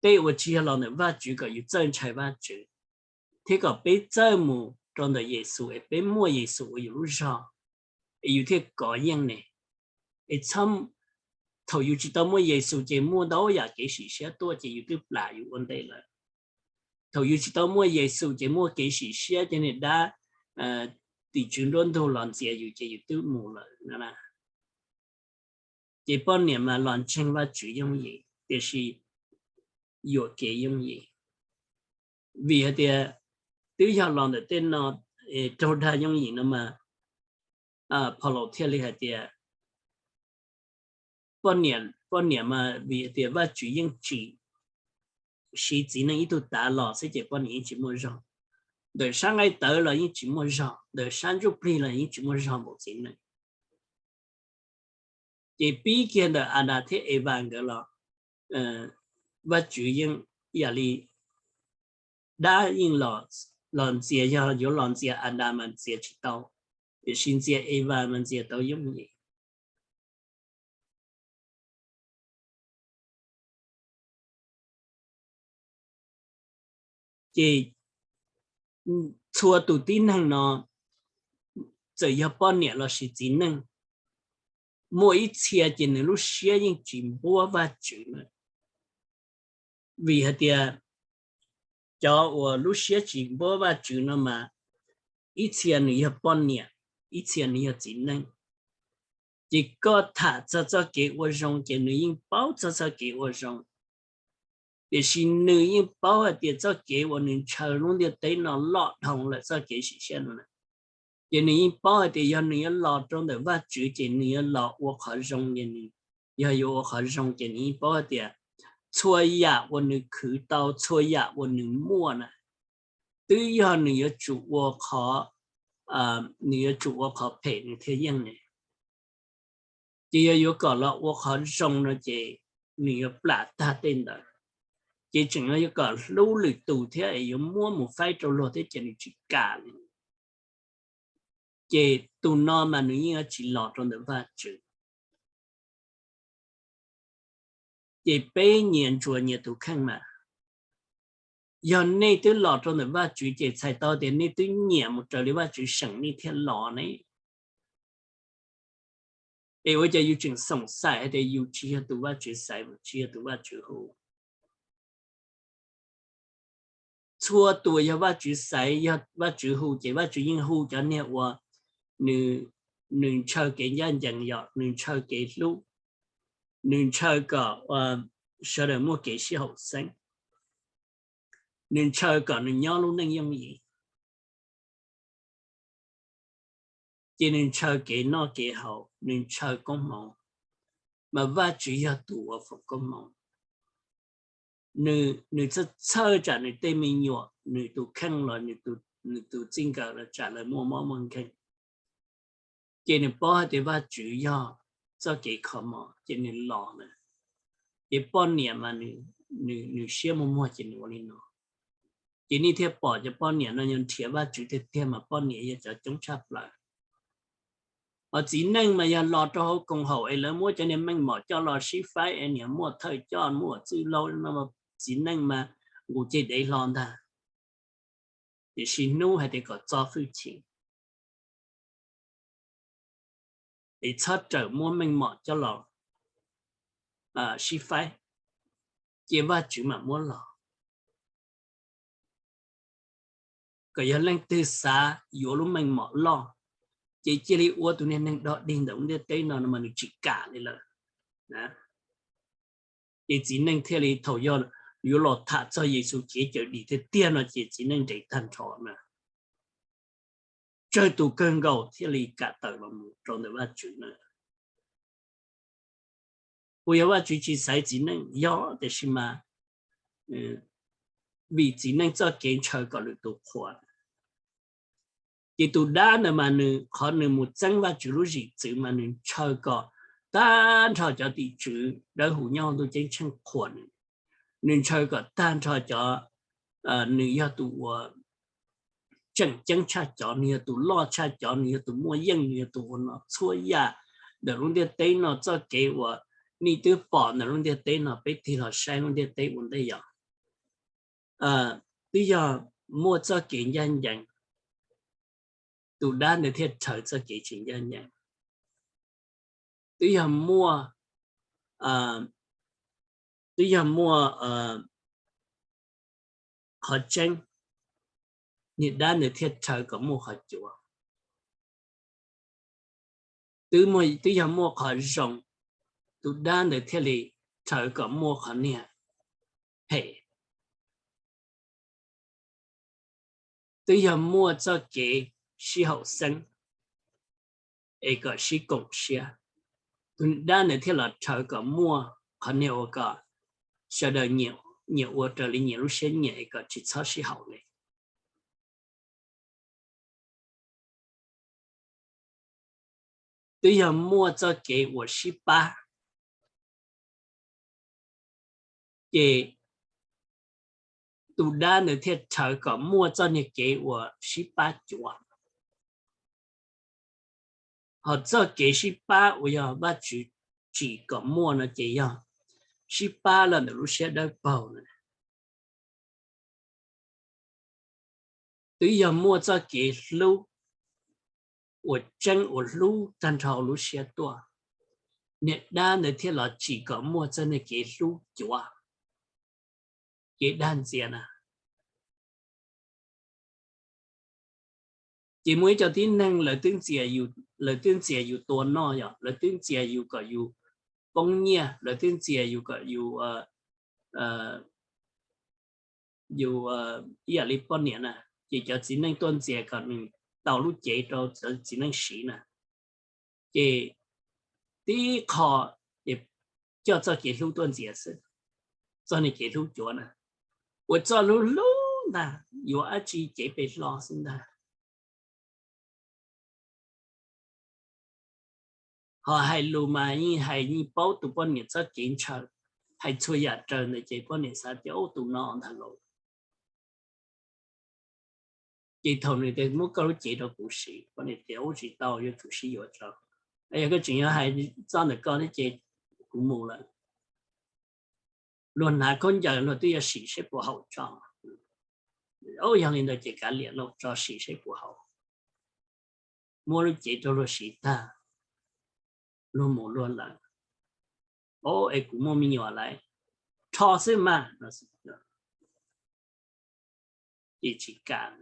Tej uas tsis yog los ntawm Vajtswv kom yus txawj ntshai Vajtswv, thiab kom peb txawj mus rau ntawm Yexus es peb muaj Yexus ua yus lub zog, es yus thiaj kov yeej ne. Es thaum yus tsis tau muaj Yexus ces muaj ntau yam kev sim siab tuaj ces yus twb plam yus ua ntej lawm. Thaum yus tsis tau muaj Yexus ces muaj kev sim siab cov niag dab tim tswv nruab ntug los ntxias yus ces yus twb mus lawm na. Ces poj niam mas los ntseeg Vajtswv yooj yim tiam sis yuam kev yooj yim. Vim hais tias twb yog los ntawm tej no raug dag yooj yim no mas, Phau Laus thiaj li hais tias poj niam mas vim hais tias Vajtswv yeej tsim siv txiv neej ib tug tav los xwb ces poj niam yeej tsis muaj zog. Ntawm sab nqaij tawv los yeej tsis muaj zog, ntawm sab ntsuj plig los yeej tsis muaj zog npaum txiv neej. Ces pib kiag ntawm Adas thiab Evas nkawd los, Vajtswv yeej yam li dab yeej los ntxias, yog yuav los ntxias Adas mas ntxias tsis tau, tiam sis ntxias Evas mas ntxias tau yooj yim. Ces txhua tus tib neeg no, txawm yog poj niam lossis txiv neej, muaj ib txhia ces nws lub siab yeej tsis npuab Vajtswv na. Vim hais tias cov uas lub siab tsis npuab Vajtswv no mas ib txhia nws yog poj niam, ib txhia nws yog txiv neej. Ces koj tham txog txoj kev ua zoo ces nws yeej paub txog txoj kev ua zoo, tiam sis nws yeej paub hais tias txoj kev uas nws ntshaw lub ntiaj teb no loj dhau lawm txoj kev sim siab no na. Ces nws yeej paub hais tias yog nws yuav los rau ntawm Vajtswv ces nws yuav los ua qhov zoo, ces nws Yog yuav ua qhov zoo ces nws yeej paub hais tias txhua yam uas nws khwv tau, txhua yam uas nws muaj na, twb yog nws yuav tsum ua qhov, nws yuav tsum ua qhov phem nws thiaj yeej ne. Ces yog yuav kom los ua qhov zoo no ces nws yuav plam tag tej ntawd. Ces tseem yuav kom hlub lwm tus thiab es yuav muab mus faib rau luag thiab ces nws tsis kam li. Ces tus no mas nws yeej yuav tsis los rau ntawm Vajtswv. Ces peb nyias ntsuas nyias tus kheej mas, yog nej twb los rau ntawm Vajtswv ces txhais tau tias nej twb nyiam mus raws li Vajtswv seem nej thiaj los ne. Es ua cas yus tseem xoom xaiv hais tias yus tsis yog tus Vajtswv xaiv, tsis yog tus Vajtswv hu? Txhua tus yog Vajtswv xaiv, yog Vajtswv hu ces Vajtswv yeej hu cov niag uas nws ntshaw kev ncaj ncees, yog nws ntshaw kev hlub, nws ntshaw kom sawv daws muaj kev sib haum xeeb, nws ntshaw kom nws nyob lub neej yooj yim, ces nws ntshaw kev noj kev haus, nws ntshaw koob hmoov. Mas Vajtswv yog tus uas foom koob hmoov. Nws txhawj txhawj tsam nws tej me nyuam, nws tus kheej los nws tus txij nkawm los tsam lawv muaj mob muaj nkeeg. Ces nws paub hais tias Vajtswv yog txoj kev kho mob ces nws los na. Ces poj niam mas nws siab muag muag ces nws ua li no. Ces nej thiaj pom cov poj niam no yog nrhiav Vajtswv tiag tiag mas poj niam yog cov coob tshaj plaws. Hos txiv neej mas yog los rau hauv koom haum es lawv muab cov niag meej mom coj los sib faib es niam muaj thawj coj muaj txwj laug no, txiv neej mas nqus ceg dev hlo ntag. Tiam sis hnub hais tias kom txo hwj chim es txhob rawm muab meej mom coj los sib faib, ces Vajtswv mam muab los. Kom yog leej twg xav yuav lub meej mom loj, ces cia li ua tus niag neeg dog dig ntawm lub ntiaj teb no no mas nws tsis kam li lawm. Ces txiv neej thiaj li thaum yog yuav los tham txog Yexus kev cawm dim tiag tiag no ces txiv neej nres tag nrho na. Tsawg tus kawg nkaus thiaj li kam tawm los mus rau ntawm Vajtswv na. Puas yog Vajtswv tsis xaiv txiv neej? Yog, tiam sis mas vim txiv neej txoj kev ntshaw kom lwm tus qhuas. Ces tus dab ntawd mas nws qhov nws mus txeeb Vajtswv lub zim txwv mas nws ntshaw kom tag nrho cov tim tswv dawb huv nyob hauv ntuj ceeb tsheej qhuas nws. Nws ntshaw kom tag nrho cov, nws yog tus uas tseem ceeb tshaj cov, nws yog tus loj tshaj cov, nws yog tus muaj yeej, nws yog tus ua no txhua yam ntawm lub ntiaj teb no. Txoj kev uas nej twb pom ntawm lub ntiaj teb no, peb tig los saib lub ntiaj teb ua ntej yog, twb yog muaj txoj kev ncaj ncees, tus dab ntawd thiaj rhawv txoj kev tsis ncaj ncees. Twb yog muaj, twb yog muaj qhov tseeb, niag dab ntawd thiaj rhawv kom muaj qhov cuav. Twb yog muaj qhov zoo, tus dab ntawd thiaj li rhawv kom muaj qhov niag phem. Twb yog muaj txoj kev sib haum xeeb es kom sib koom siab, tus dab ntawd thiaj los rhawv kom muaj qhov niag ua kom sawv daws nyiam ua raws li nyias lub siab nyiam es kom tsis txhob sib haum li. Twb yog muaj txoj kev uas sib pab, ces tus dab ntawd thiaj rhawv kom muaj txoj niag kev uas sib pab cuav. Hos txoj kev sib pab uas yog Vajtswv tsim kom muaj no ces yog sib pab los ntawm lub siab dawb paug na. Twb yog muaj txoj kev hlub uas tseeb uas hlub tag nrho lub siab tuaj, niag dab ntawd thiaj los tsim kom muaj txoj niag kev hlub cuav, kev dag ntxias na. Ces muaj ib co tib neeg lawv twb ntxias yus tua noj, yog lawv twb ntxias yus kom yus poob nyiaj, lawv twb ntxias yus kom yus, yus ib yam li poj niam na, ces cov txiv neej tuaj ntxias kom nws tau lub cev rau cov txiv neej siv na. Ces tib qho, ces coj txoj kev hlub tuaj ntxias xwb. Txoj niag kev hlub cuav na, ua txoj hlub hlub ntag, yuav dab tsi cev pes hlo xwb ntag. Ho hais lus mas yeej hais yeej paub tus poj niam txoj kev ntshaw, hais txhua yam raws ntawd ces poj niam xav tias ub tus no ntag lauj. Ces thaum nws tias muab koj lub cev rau kuv siv, poj niam tias ub tsis tau, yuav tsum sib yuav tso. Yog koj tseem yuav hais txoj ntawm koj thiab ces kuv mus lawm. Luag hnav khaub ncaws luag twb yuav sim seb puas haum tso. Yog li ntawd ces kav liam lauj, tso sim seb puas haum. Muab lub cev rau luag siv tag, luag mus luag lawm. Ov, es kuv muaj me nyuam lawm, rho xwb mas. Ces tsis kam.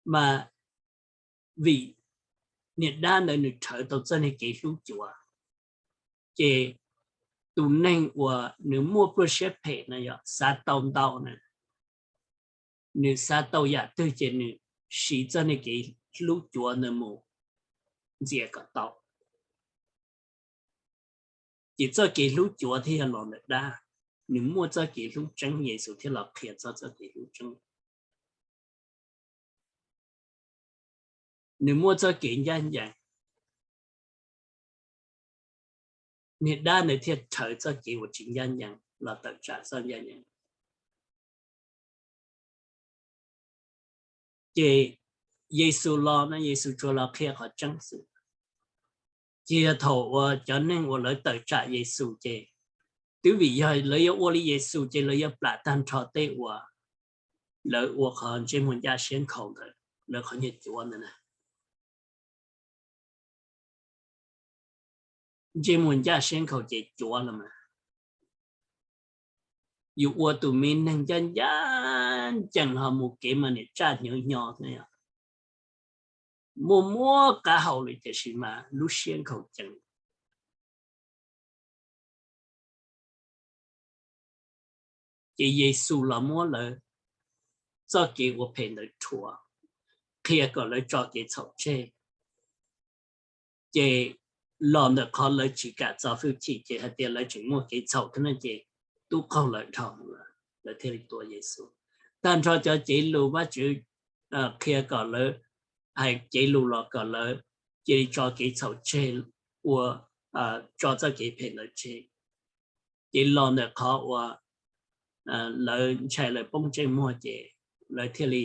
Mas vim niag dab ntawd nws rhawv tau txoj niag kev hlub cuav, ces tus neeg uas nws muaj pluaj siab phem no yog xav tau ntau na, nws xav tau yam twg ces nws siv txoj niag kev hlub cuav ntawd mus ntxias kom tau. Ces txoj kev hlub cuav thiaj yog los ntawm dab, nws muaj txoj kev hlub tseeb, Yexus thiaj los qhia txog txoj kev hlub tseeb. Nws muaj txoj kev ncaj ncees, niag dab ntawd thiaj rhawv txoj kev uas tsis ncaj ncees los tawm tsam txoj ncaj ncees. Ces Yexus los no Yexus tsuas los qhia qhov tseeb xwb. Ces yog thaum uas cov neeg uas lawv tawm tsam Yexus ces twb vim yog lawv yuav ua li Yexus ces lawv yuav plam tag nrho tej uas lawv ua qhov ntsej muag ncaj siab nkhaus ntawd, lawv qhov nyuag cuav ntawd na. Ntsej muag ncaj siab nkhaus ces cuav los mas. Yus ua tus me neeg ncaj ncaj ncees ho mus kev mas niam tsaj hnyo hnyo, muaj muab qab hau li tiam sis mas lub siab nkhaus ceev. Ces Yexus los muab lawv txoj kev ua phem ntawd rhuav, qhia kom lawv tso kev txhaum tseg. Ces los ntawm qhov lawv tsis kam txo hwj chim ces hais tias lawv tseem muaj kev txhaum thiab no ces tub qaug lawv dhau, lawv thiaj li tua Yexus. Tag nrho cov cev lus Vajtswv qhia kom lawv, hais cev lus los kom lawv cia li tso kev txhaum tseg, ua, tso txoj kev phem ntawd tseg. Ces los ntawm qhov uas lawv ntshai lawv poob ntsej muag ces lawv thiaj li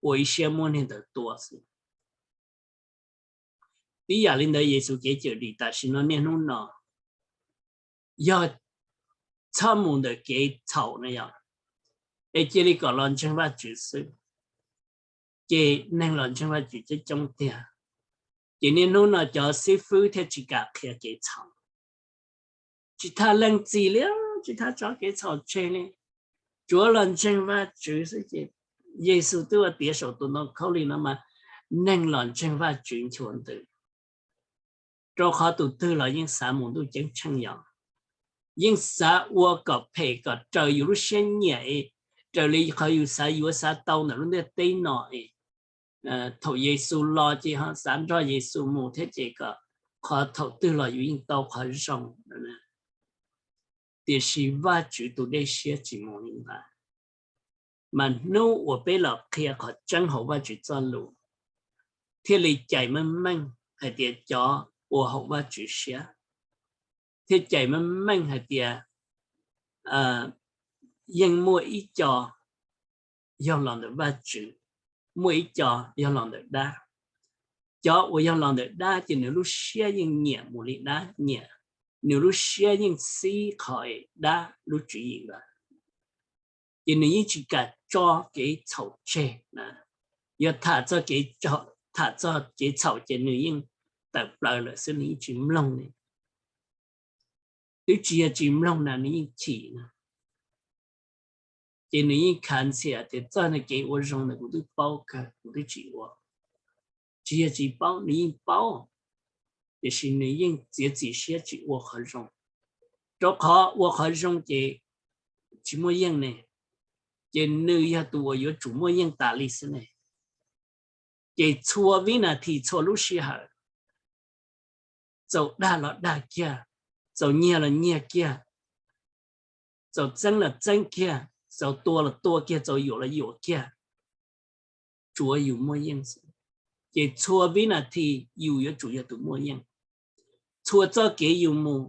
ua ib siab muab niag ntawd tua xwb. Tib yam li ntawd Yexus kev cawm dim tam sim no niaj hnub no yog txhob mus ntawm kev txhaum na yog, es cia li kom los ntseeg Vajtswv xwb, ces neeg los ntseeg Vajtswv coob coob tiag. Ces niaj hnub no cov xib fwb thiaj tsis kam qhia kev txhaum, tsis tham leej txiv li, tsis tham tso kev txhaum tseg li, tsuav los ntseeg Vajtswv xwb ces Yexus twb ua tiav saum tus ntoo khaub lig no mas neeg los ntseeg Vajtswv nchuav ntws, rau qhov tus twg los yeej xav mus ntuj ceeb tsheej yog, yeej xav ua kom phem kom raws yus lub siab nyiam, raws li qhov yus xav yuav xav tau ntawm lub ntiaj teb no. Thaum Yexus los ces ho xav nrog Yexus mus thiab ces kom qhov thaum twg los yus yeej tau qhov zoo. Tiam sis Vajtswv tus dej siab tsis mus li ntawd, mas hnub uas peb los qhia qhov tseeb hauv Vajtswv txoj lus thiaj li cais meej meej hais tias cov ua haum Vajtswv siab, thiaj cais meej meej hais tias yeej muaj ib co yog los ntawm Vajtswv, muaj ib co yog los ntawm dab. Cov uas yog los ntawm dab ces nws lub siab yeej nyiam mus li dab nyiam, nws lub siab yeej xib qhov dab lub tswv yim ntawd, ces nws yeej tsis kam tso kev txhaum tseg na. Yog tham txog kev, tham txog kev txhaum ces nws yeej tawm plaws lawm xwb, nws yeej tsis mloog li. Twb tsis yog tsis mloog na, nws yeej chim na. Ces nws yeej khav ntxhias tias txoj kev ua zoo ntawd kuv twb paub kawg kuv twb tsis ua. Tsis yog tsis paub, nws yeej paub, tiam sis nws yeej txiav txim siab tsis ua qhov zoo, rau qhov ua qhov zoo ces tsis muaj yeej ne, ces nws yog tus uas yuav tsum muaj yeej tas li xwb ne. Ces txhua vib nas this txhua lub sij hawm txaus dag los dag kiag, txaus nyiag los nyiag kiag, txaus txeeb los txeeb kiag, txaus tua los tua kiag, txaus yuam los yuam kiag, tsuav yus muaj yeej xwb. Ces txhua vib nas this yus yuav tsum yog tus muaj yeej. Txhua txoj kev yus mus,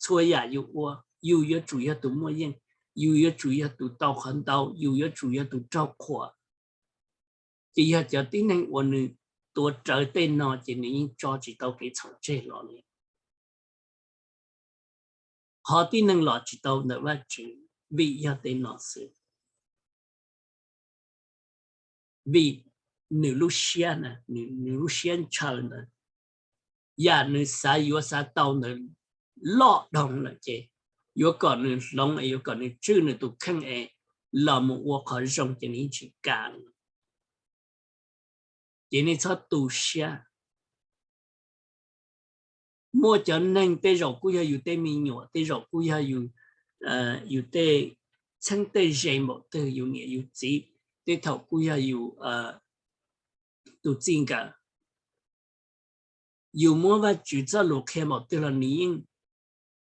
txhua yam yus ua, yus yuav tsum yog tus muaj yeej, yus yuav tsum yog tus tau qhov ntau, yus yuav tsum yog tus raug qhuas. Ces yog cov tib neeg uas nws tuav rawv tej no ces nws yeej tso tsis tau kev txhaum tseg los li. Qhov tib neeg los tsis tau ntawm Vajtswv vim yog tej no xwb. Vim nws lub siab na, nws lub siab ntshaw ntawd, yam nws xav yuav xav tau ntawd loj dhau lawm ces yuav kom nws hloov es yuav kom nws tswj nws tus kheej es los mus ua qhov zoo ces nws yeej tsis kam. Ces nej txhob tu siab. Muaj cov neeg tej zaum kuj yog yus tej me nyuam, tej zaum kuj yog yus tej txheeb tej ze npaum twg, yus niam yus txiv, tej thaum kuj yog yus tus txij nkawm. Yus muab Vajtswv txoj lus qhia npaum twg los nws yeej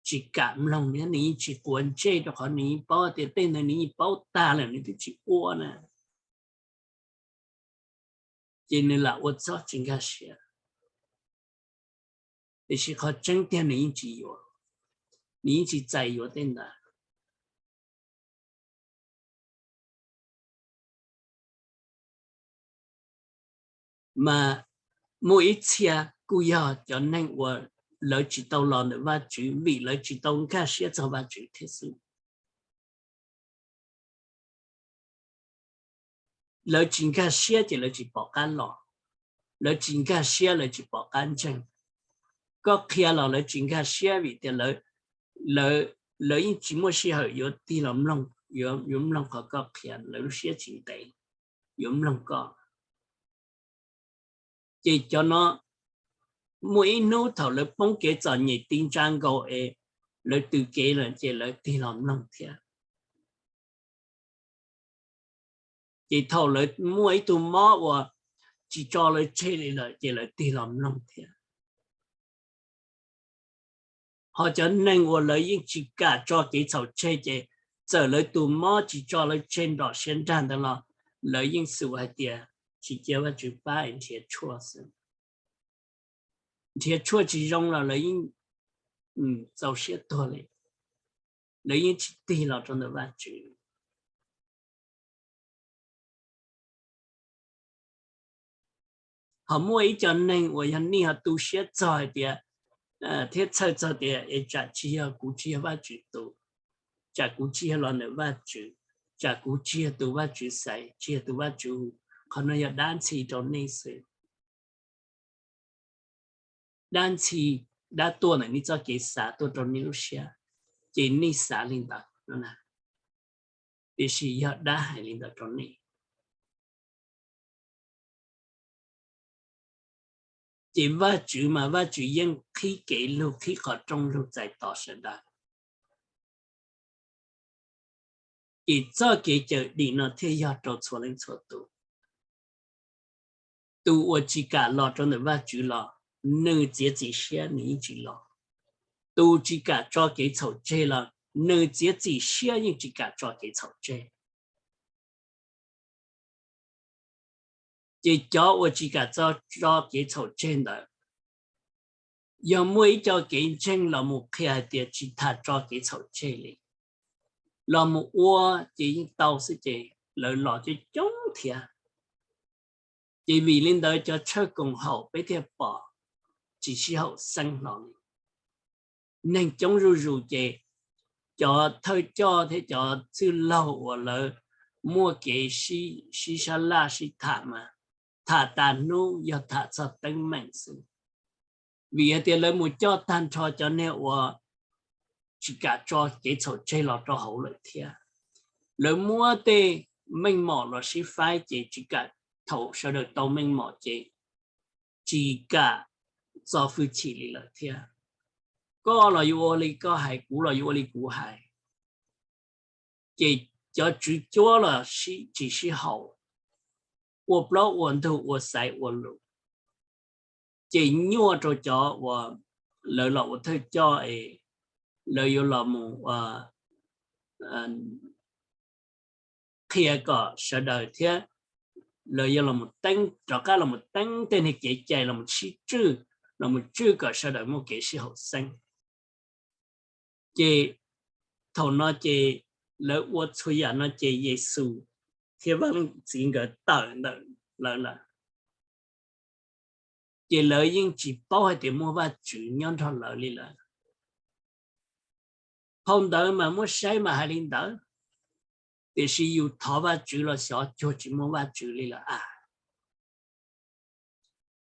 tsis kam mloog, nws yeej tsis quav ntsej rau qhov nws yeej paub tias tej ntawd nws yeej paub tag lawm nws twb tsis ua na. Ces nws lam ua txob tsis nkag siab, tiam sis qhov tseeb tiag nws yeej tsis yuav, nws yeej tsis txais yuav tej ntawd. Mas muaj ib txhia kuj yog cov neeg uas lawv tsis tau los ntawm Vajtswv vim lawv tsis tau nkag siab txog Vajtswv thiab xwb. Lawv tsis nkag siab ces lawv tsis pom qab los, lawv tsis nkag siab lawv tsis pom qab ntseeg. Koj qhia los lawv tsis nkag siab vim tias lawv yeej tsis muaj sij hawm yuav tig los mloog, yuav mloog qhov koj qhia, lawv lub siab tsis ntev yuav mloog koj. Ces cov no muaj ib hnub thaum lawv poob kev txom nyem ti ntsa nkaus es lawv tws kev lawm ces lawv tig los mloog thiab. Ces thaum lawv muaj ib tug mob uas tsis tso lawv tseg li lawm ces lawv tig los mloog thiab. Ho cov neeg uas lawv yeej tsis kam tso kev txhaum tseg ces txawm lawv tus mob tsis tso lawv tseg nrom siab nrag ntawd los lawv yeej xum hais tias tsis cia Vajtswv pab es nrhiav tshuaj xwb. Nrhiav tshuaj tsis zoo los lawv yeej txaus siab tuag li, lawv yeej tsis tig los rau ntawm Vajtswv. Ho muaj ib co neeg uas yog nej ho tu siab txog hais tias thiab txhawj txog tias es tsam tsis yog kuv tsis yog Vajtswv tus, tsam kuv tsis yog los ntawm Vajtswv, tsam kuv tsis yog tus Vajtswv xaiv, tsis yog tus Vajtswv hu, qhov no yog dab ntxhi rau nej xwb. Dab ntxhi, dab tuaj ntawm nej txoj kev xav tuaj rau nej lub siab, ces nej xav li ntawd no na, tiam sis yog dab hais li ntawd rau nej. Ces Vajtswv mas Vajtswv yeej qhib kev lug qhib qhov rooj lug txais tos sawv daws. Ces txoj kev cawm dim no thiaj yog rau txhua leej txhua tus. Tus uas tsis kam los rau ntawm Vajtswv los nws txiav txim siab nws yeej tsis los. Tus tsis kam tso kev txhaum tseg los nws txiav txim siab yeej tsis kam tso kev txhaum tseg. Ces cov uas tsis kam tso kev txhaum tseg ntawd, yog muaj ib co kev ntseeg los mus qhia hais tias tsis tham tso kev txhaum tseg li, los mus ua ces yeej tau xwb ces lawv los coob coob thiab. Ces vim li ntawd cov tshawj koom haum peb thiaj pom tsis sib haum xeeb hlo li. Neeg coob zuj zus ces cov thawj coj thiab cov txwj laug uas lawv muaj kev sib sab laj sib tham mas tham tas hnub yog tham txog teeb meem xwb. Vim hais tias lawv mus coj tag nrho cov neeg uas tsis kam tso kev txhaum tseg los rau hauv lawm thiab. Lawv muab tej meej mom los sib faib ces tsis kam, thaum sawv daws tau meej mom ces tsis kam txo hwj chim li lawm thiab. Koj los yuav ua li koj hais, kuv los yuav ua li kuv hais. Ces cov tswv cuab los tsis sib haum, ua plaub ua ntug ua xaiv ua lus, ces nyuaj rau cov uas lawv los ua thawj coj es lawv yuav los mus qhia kom sawv daws thiab lawv yuav los teeb, rov qab los teeb tej niag kev cai los sib tswj, los mus tswj kom sawv daws muaj kev sib haum xeeb. Ces thaum no ces lawv ua txhua yam no ces Yexus thiab Vaj Leej Txiv nkawd tawm ntawm lawv lawm. Ces lawv yeej tsis paub hais tias muaj Vajtswv nyob nrog lawv li lawm. Phau ntawv mas muab saib mas hais li ntawd, tiam sis yus thov Vajtswv los xyov cuag tsis muaj Vajtswv li lawm a.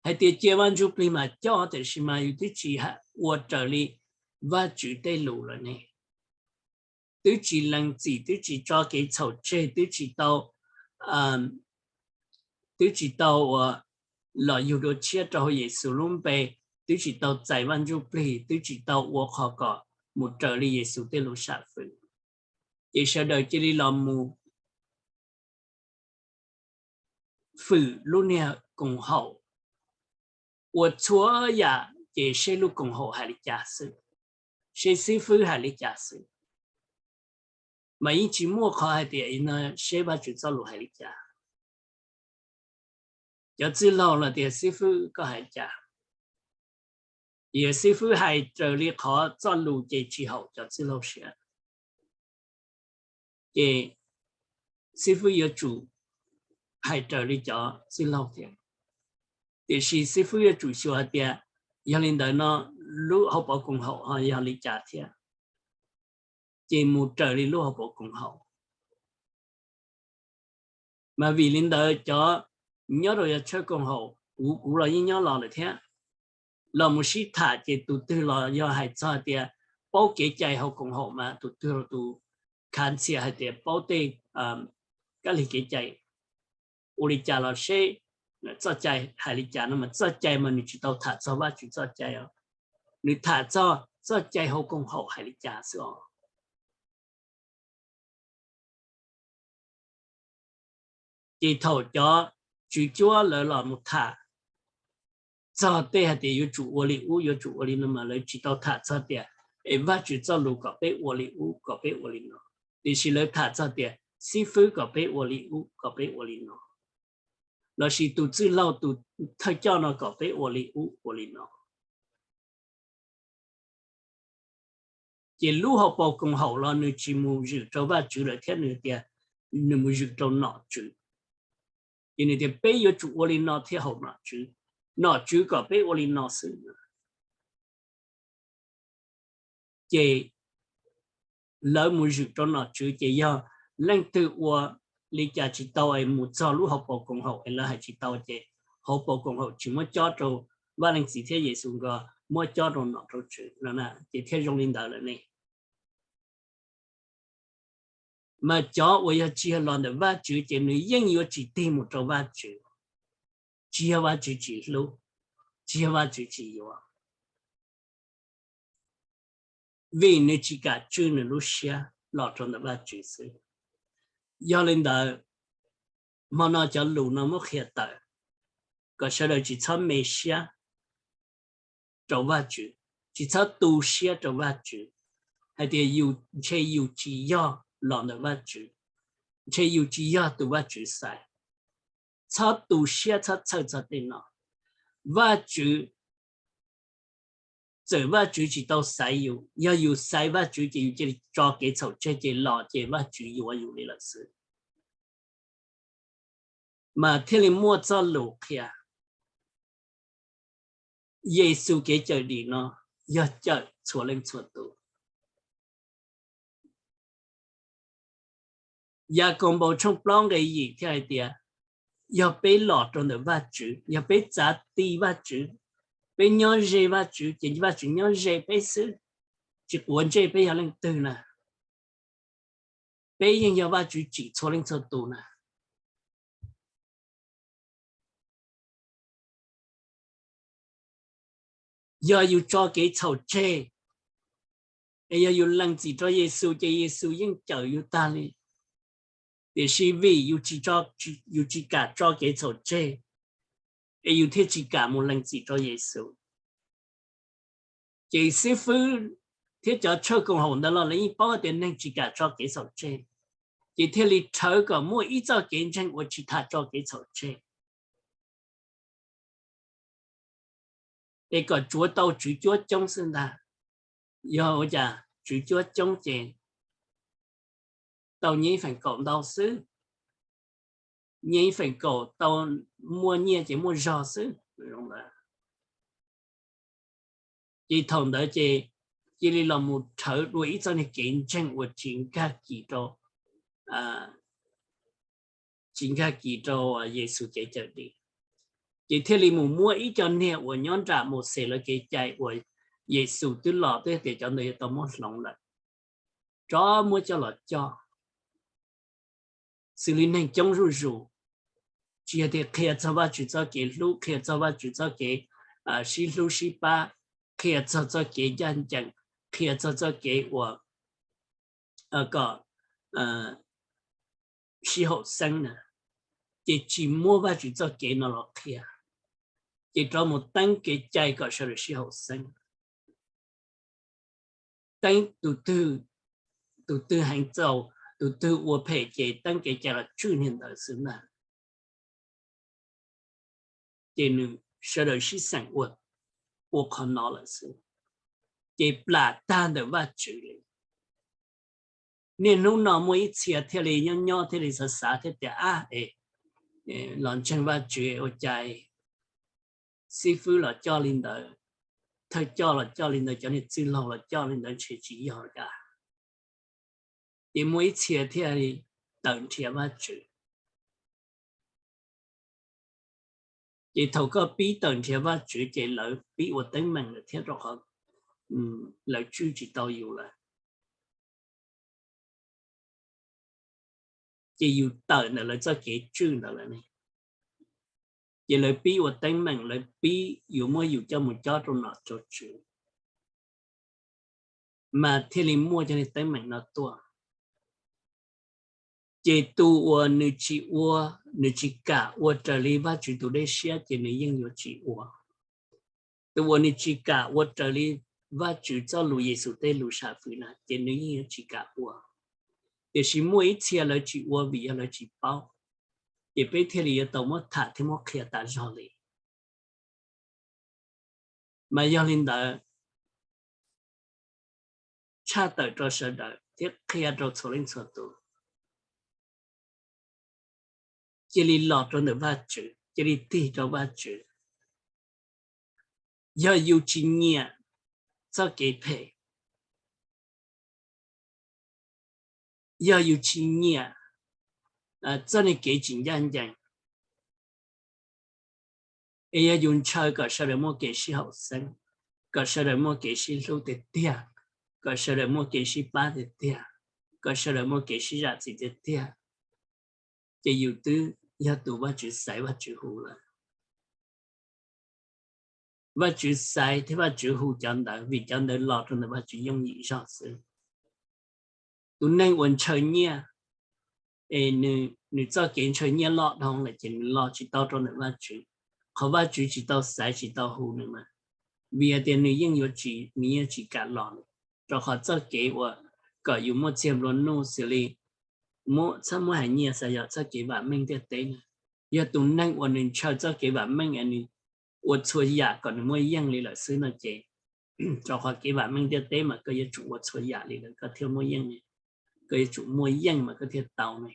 Hais tias cia Vaj Ntsujplig mas coj, tiam sis mas yus twb tsis ua raws li Vajtswv tej lus lawm ne. Twb tsis lees txim, twb tsis tso kev txhaum tseg, twb tsis tau, twb tsis tau ua los yug dua tshiab rau hauv Yexus lub npe, twb tsis tau txais Vaj Ntsujplig, twb tsis tau ua qhov kom mus raws li Yexus tej lus sam fwm. Ces sawv daws cia li los mus fwm lub niag koom haum, ua txhua yam ces seb lub koom haum hais li cas xwb, seb xib fwb hais li cas xwb. Mas yeej tsis muaj qhov hais tias no seb Vajtswv txoj lus hais li cas. Cov txwj laug los tias xib fwb koj hais li cas? Yog xib fwb hais raws li qhov txoj lus ces tsis haum cov txwj laug siab, ces xib fwb yuav tsum hais raws li cov txwj laug thiab. Tiam sis xib fwb yuav tsum xyuas hais tias yog li ntawd no lub hauv paus koom haum ho yog li cas thiab, ces mus raws li lub hauv paus koom haum. Mas vim li ntawd cov nyob rau yog tshawj koom haum, kuv kuv los yeej nyob los lawm thiab, los mus sib tham ces tus twg los yog hais txog tias paub kev cai hauv koom haum mas tus twg los tus khav ntxhias hais tias paub tej kab lig kev cai. Ua li cas los seb txoj cai hais li cas no mas txoj cai mas nws tsis tau tham txog Vajtswv txoj cai os, nws tham txog txoj cai hauv koom haum hais li cas xwb os. Ces thaum cov tswv cuab lawv los mus tham txog tej hais tias yuav tsum ua li ub yuav tsum ua li no mas lawv tsis tau tham txog tias es Vajtswv txoj lus kom peb ua li ub kom peb ua li no, tiam sis lawv tham txog tias xib fwb kom peb ua li ub kom peb ua li no, lossis tus txwj laug tus thawj coj no kom peb ua li ub ua li no. Ces lub hauv paus koom haum los nws tsis mus zwm rau Vajtswv lawm thiab nws tias nws mus zwm rau nom tswv. Ces nws tias peb yuav tsum ua li no thiaj haum nom tswv, nom tswv kom peb ua li no xwb. Ces lawv mus zwm rau nom tswv ces yog leej twg ua li cas tsis tau es mus txog lub hauv paus koom haum es lawv hais tsis tau ces hauv paus koom haum tsis muab cob rau Vaj Leej Txiv thiab Yexus nkawd, muab cob rau nom rau tswv no ces thiaj zoo li ntawd lawm ne. Mas cov uas yog tsis yog los ntawm Vajtswv ces nws yeej yuav tsis tig mus rau Vajtswv. Tsis yog Vajtswv tsis hlub, tsis yog Vajtswv tsis yuav, vim nws tsis kam tswj nws lub siab los rau ntawm Vajtswv xwb. Yog li ntawd, hmo no cov lus no muab qhia tawm kom sawv daws tsis txhob me siab rau Vajtswv, tsis txhob tu siab rau Vajtswv hais tias yus ntshe yus tsis yog los ntawm Vajtswv, ntshe yus tsis yog tus Vajtswv xaiv. Txhob tu siab txhob txhawj txog tej no. Vajtswv, txawm Vajtswv tsis tau xaiv yus, yog yus xaiv Vajtswv ces yus cia li tso kev txhaum tseg ces los ces Vajtswv yuav yus li lawm xwb. Mas thiaj li muaj txoj lus qhia Yexus kev cawm dim no yog cawm txhua leej txhua tus. Yakaunpaus tshooj plaub nqe yim thiaj hais tias yog peb los rau ntawm Vajtswv, yog peb txav ti Vajtswv, peb nyob ze Vajtswv ces Vajtswv nyob ze peb xwb, tsis quav ntsej peb yog leej twg na. Peb yeej yog Vajtswv tsim txhua leej txhua tus na. Yog yus tso kev txhaum tseg es yog yus lees txim rau Yexus ces Yexus yeej cawm yus tag li. Tiam sis vim yus tsis kam tso kev txhaum tseg es yus thiaj tsis kam mus lees txim rau Yexus. Ces xib fwb thiab cov tshawj koom haum ntawd los lawv yeej paub tias neeg tsis kam tso kev txhaum tseg, ces thiaj li rhawv kom muaj ib txoj kev ntseeg uas tsis tham tso kev txhaum tseg, es kom tsuav tau tswv cuab coob xwb ntag. Yog ua cas tswv cuab coob ces tau nyiaj ib feem kaum ntau xwb, nyiaj ib feem kaum tau, muaj nyiaj ces muaj zog xwb. Ces thaum ntawd ces cia li los mus rhawv dua ib txoj niag kev ntseeg uas tsis nkag kis rau, tsis nkag kis rau Yexus kev cawm dim. Ces thiaj li mus muab ib co niag uas nyob nram Mauxes lawv kev cai uas Yexus twb los twb tias cov ntawd yuav tau muab hloov lawm, rov muab coj los coj xws li neeg coob zuj zus, tsis yog tias qhia txog Vajtswv txoj kev hlub, qhia txog Vajtswv txoj kev sib hlub sib pab, qhia txog txoj kev ncaj ncees, qhia txog txoj kev uas kom sib haum xeeb na, ces tsis muab Vajtswv txoj kev no los qhia, ces rov mus teeb kev cai kom sawv daws sib haum xeeb, teeb tus twg heev txaus, tus twg ua phem ces teeb kev cai los tswj niag ntawd xwb ntag. Ces nws sawv daws sib xeem ua, ua qhov no lawm xwb, ces plam tag ntawm Vajtswv li. Niaj hnub no muaj ib txhia thiaj li nyob nyob thiaj li xav xav thiab tias ab es los ntseeg Vajtswv ua cas xib fwb los coj li ntawd, thawj coj los coj li ntawd, cov niag txwj laug los coj li ntawd, ntshe tsis yog cas. Ces muaj ib txhia thiaj li tawm nrhiav Vajtswv. Ces thaum koj pib tawm nrhiav Vajtswv ces lawv pib ua teeb meem lawm thiab, rau qhov lawv tswj tsis tau yus lawm. Ces yus tawm ntawm lawv txoj kev tswj ntawd lawm ne, ces lawv pib ua teeb meem, lawv pib yuav muab yus coj mus cob rau nom rau tswv, mas thiaj li muaj cov niag teeb meem no tuaj. Ces tus uas nws tsis ua, nws tsis kam ua raws li Vajtswv tus dej siab ces nws yeej yuav tsis ua. Tus uas nws tsis kam ua raws li Vajtswv txoj lus, Yexus tej lus sam fwm na, ces nws yeej yuav tsis kam ua. Tiam sis muaj ib txhia lawv tsis ua vim yog lawv tsis paub, ces peb thiaj li yuav tau muab tham thiab muab qhia tas zog li. Mas yog li ntawd, tshaj tawm rau sawv daws thiab qhia rau txhua leej txhua tus, cia li los rau ntawm Vajtswv, cia li tig rau Vajtswv. Yog yus tsis nyiam txoj kev phem, yog yus tsis nyiam txoj niag kev tsis ncaj ncees, es yog yus ntshaw kom sawv daws muaj kev sib haum xeeb, kom sawv daws muaj kev sib hlub tiag tiag, kom sawv daws muaj kev sib pab tiag tiag, kom sawv daws muaj kev sib zam txim tiag tiag, ces yus twb yog tus Vajtswv xaiv Vajtswv hu lawm. Vajtswv xaiv thiab Vajtswv hu cov ntawd vim cov ntawd los rau ntawm Vajtswv yooj yim zog xwb. Tus neeg uas ntshaw nyiaj, es nws txoj kev ntshaw nyiaj loj dhau lawm ces nws los tsis tau rau ntawm Vajtswv. Qhov Vajtswv tsis tau xaiv tsis tau hu nws mas, vim hais tias nws yeej yuav tsis, nws yeej tsis kam los li, rau qhov txoj kev uas kom yus muaj txiag nplua nuj xws li txhob muab hais nyiaj xav yog txoj kev vam meej ntiaj teb na. Yog tus neeg uas nws ntshaw txoj kev vam meej es nws ua txhua yam kom nws muaj yeej li lawm xwb no ces, rau qhov kev vam meej ntiaj teb mas koj yuav tsum ua txhua yam li lawm koj thiaj muaj yeej, koj yuav tsum muaj yeej mas koj thiaj tau ne.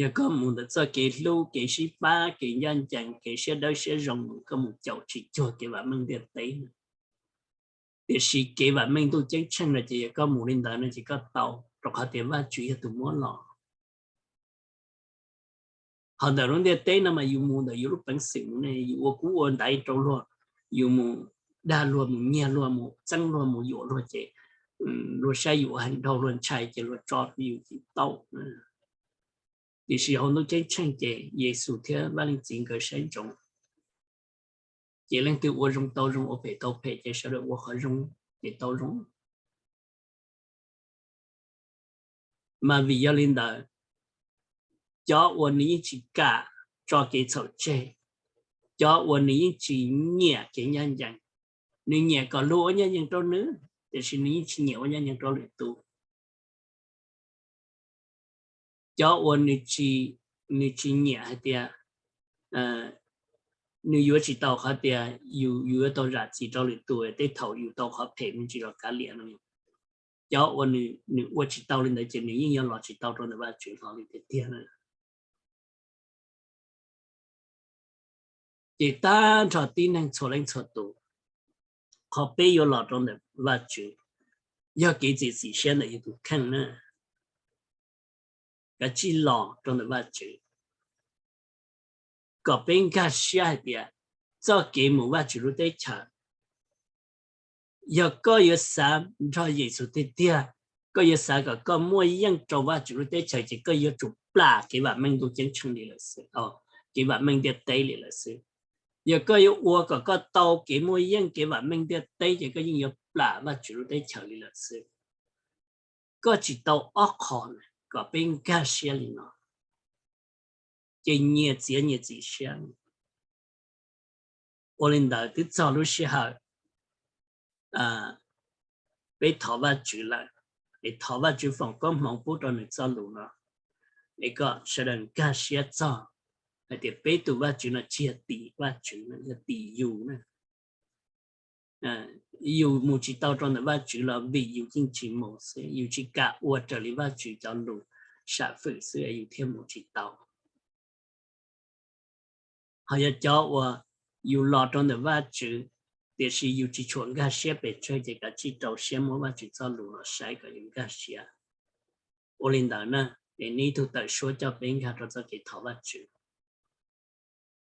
Yog koj mus ntawm txoj kev hlub, kev sib pab, kev ncaj ncees, kev siab dawb siab zoo, koj mus caum tsis cuag kev vam meej ntiaj teb. Tiam sis kev vam meej ntuj ceeb tsheej no ces yog koj mus li ntawd no ces koj tau, rau qhov tias Vajtswv yog tus muab los. Ho ntawm lub ntiaj teb no mas yus mus ntawm yus lub peev xwm mus ne, yus ua kub ua ntaiv rau luag, yus mus dag luag, mus nyiag luag, mus txeeb luag, mus yuam luag ces luag saib yus ua heev dhau luag ntshai ces luag tso yus tsis tau. Tiam sis hauv ntuj ceeb tsheej ces Yexus thiab Vaj Leej Txiv nkawd saib ntsoov, ces leej twg ua zoo tau zoo, ua phem tau phem, ces sawv daws ua qhov zoo ces tau zoo. Mas vim yog li ntawd, cov uas nws yeej tsis kam tso kev txhaum tseg, cov uas nws yeej tsis nyiam kev ncaj ncees, Nws nyiam kom luag ua ncaj ncees rau nws, tiam sis nws yeej tsis nyiam ua ncaj ncees rau lwm tus. Cov uas nws tsis nyiam hais tias nws yuav tsis tau qhov tias yus yuav tau zam txim rau lwm tus tej thaum yus tau qhov phem me ntsis los kav liam no, cov uas nws ua tsis tau li ntawd ces nws yeej yuav los tsis tau rau ntawm Vajtswv hlo li tiag tiag na. Ces tag nrho tib neeg txhua leej txhua tus, qhov peb yuav los rau ntawm Vajtswv yog kev txiav txim siab ntawm yus tus kheej na. Kav tsij los rau ntawm Vajtswv kom peb nkag siab hais tias txoj kev mus Vajtswv lub teb chaws, yog koj yuav xav nrog Yexus tiag tiag, koj yuav xav kom koj muaj yeej rau Vajtswv lub teb chaws ces koj yuav tsum plam kev vam meej ntuj ceeb tsheej li lawm xwb, kev vam meej ntiaj teb li lawm xwb. Yog koj yuav ua kom koj tau kev muaj yeej kev vam meej ntiaj teb ces koj yeej yuav plam Vajtswv lub teb chaws li lawm xwb. Koj tsis tau ob qho kom peb nkag siab li no, ces nyias txiav nyias txim siab. Ua li ntawd twb txog lub sij hawm peb thov Vajtswv lawm, es thov Vajtswv foom koob hmoov pub rau nws txoj lus no, es kom sawv daws nkag siab txog hais tias peb tus Vajtswv no tsis yog tim Vajtswv, yog tim yus na. Yus mus tsis tau rau ntawm Vajtswv los vim yus yeej tsis mus xwb, yus tsis kam ua raws li Vajtswv cov lus sam fwm xwb yus thiaj mus tsis tau. Ho yog cov uas yus los rau ntawm Vajtswv, tiam sis yus tsis tshua nkag siab pes tsawg ces kav tsij rau siab muab Vajtswv txoj lus los saib kom yus nkag siab. Ua li ntawd na, es neb ib tug tawm suab coj peb nkag rau txoj kev thov Vajtswv.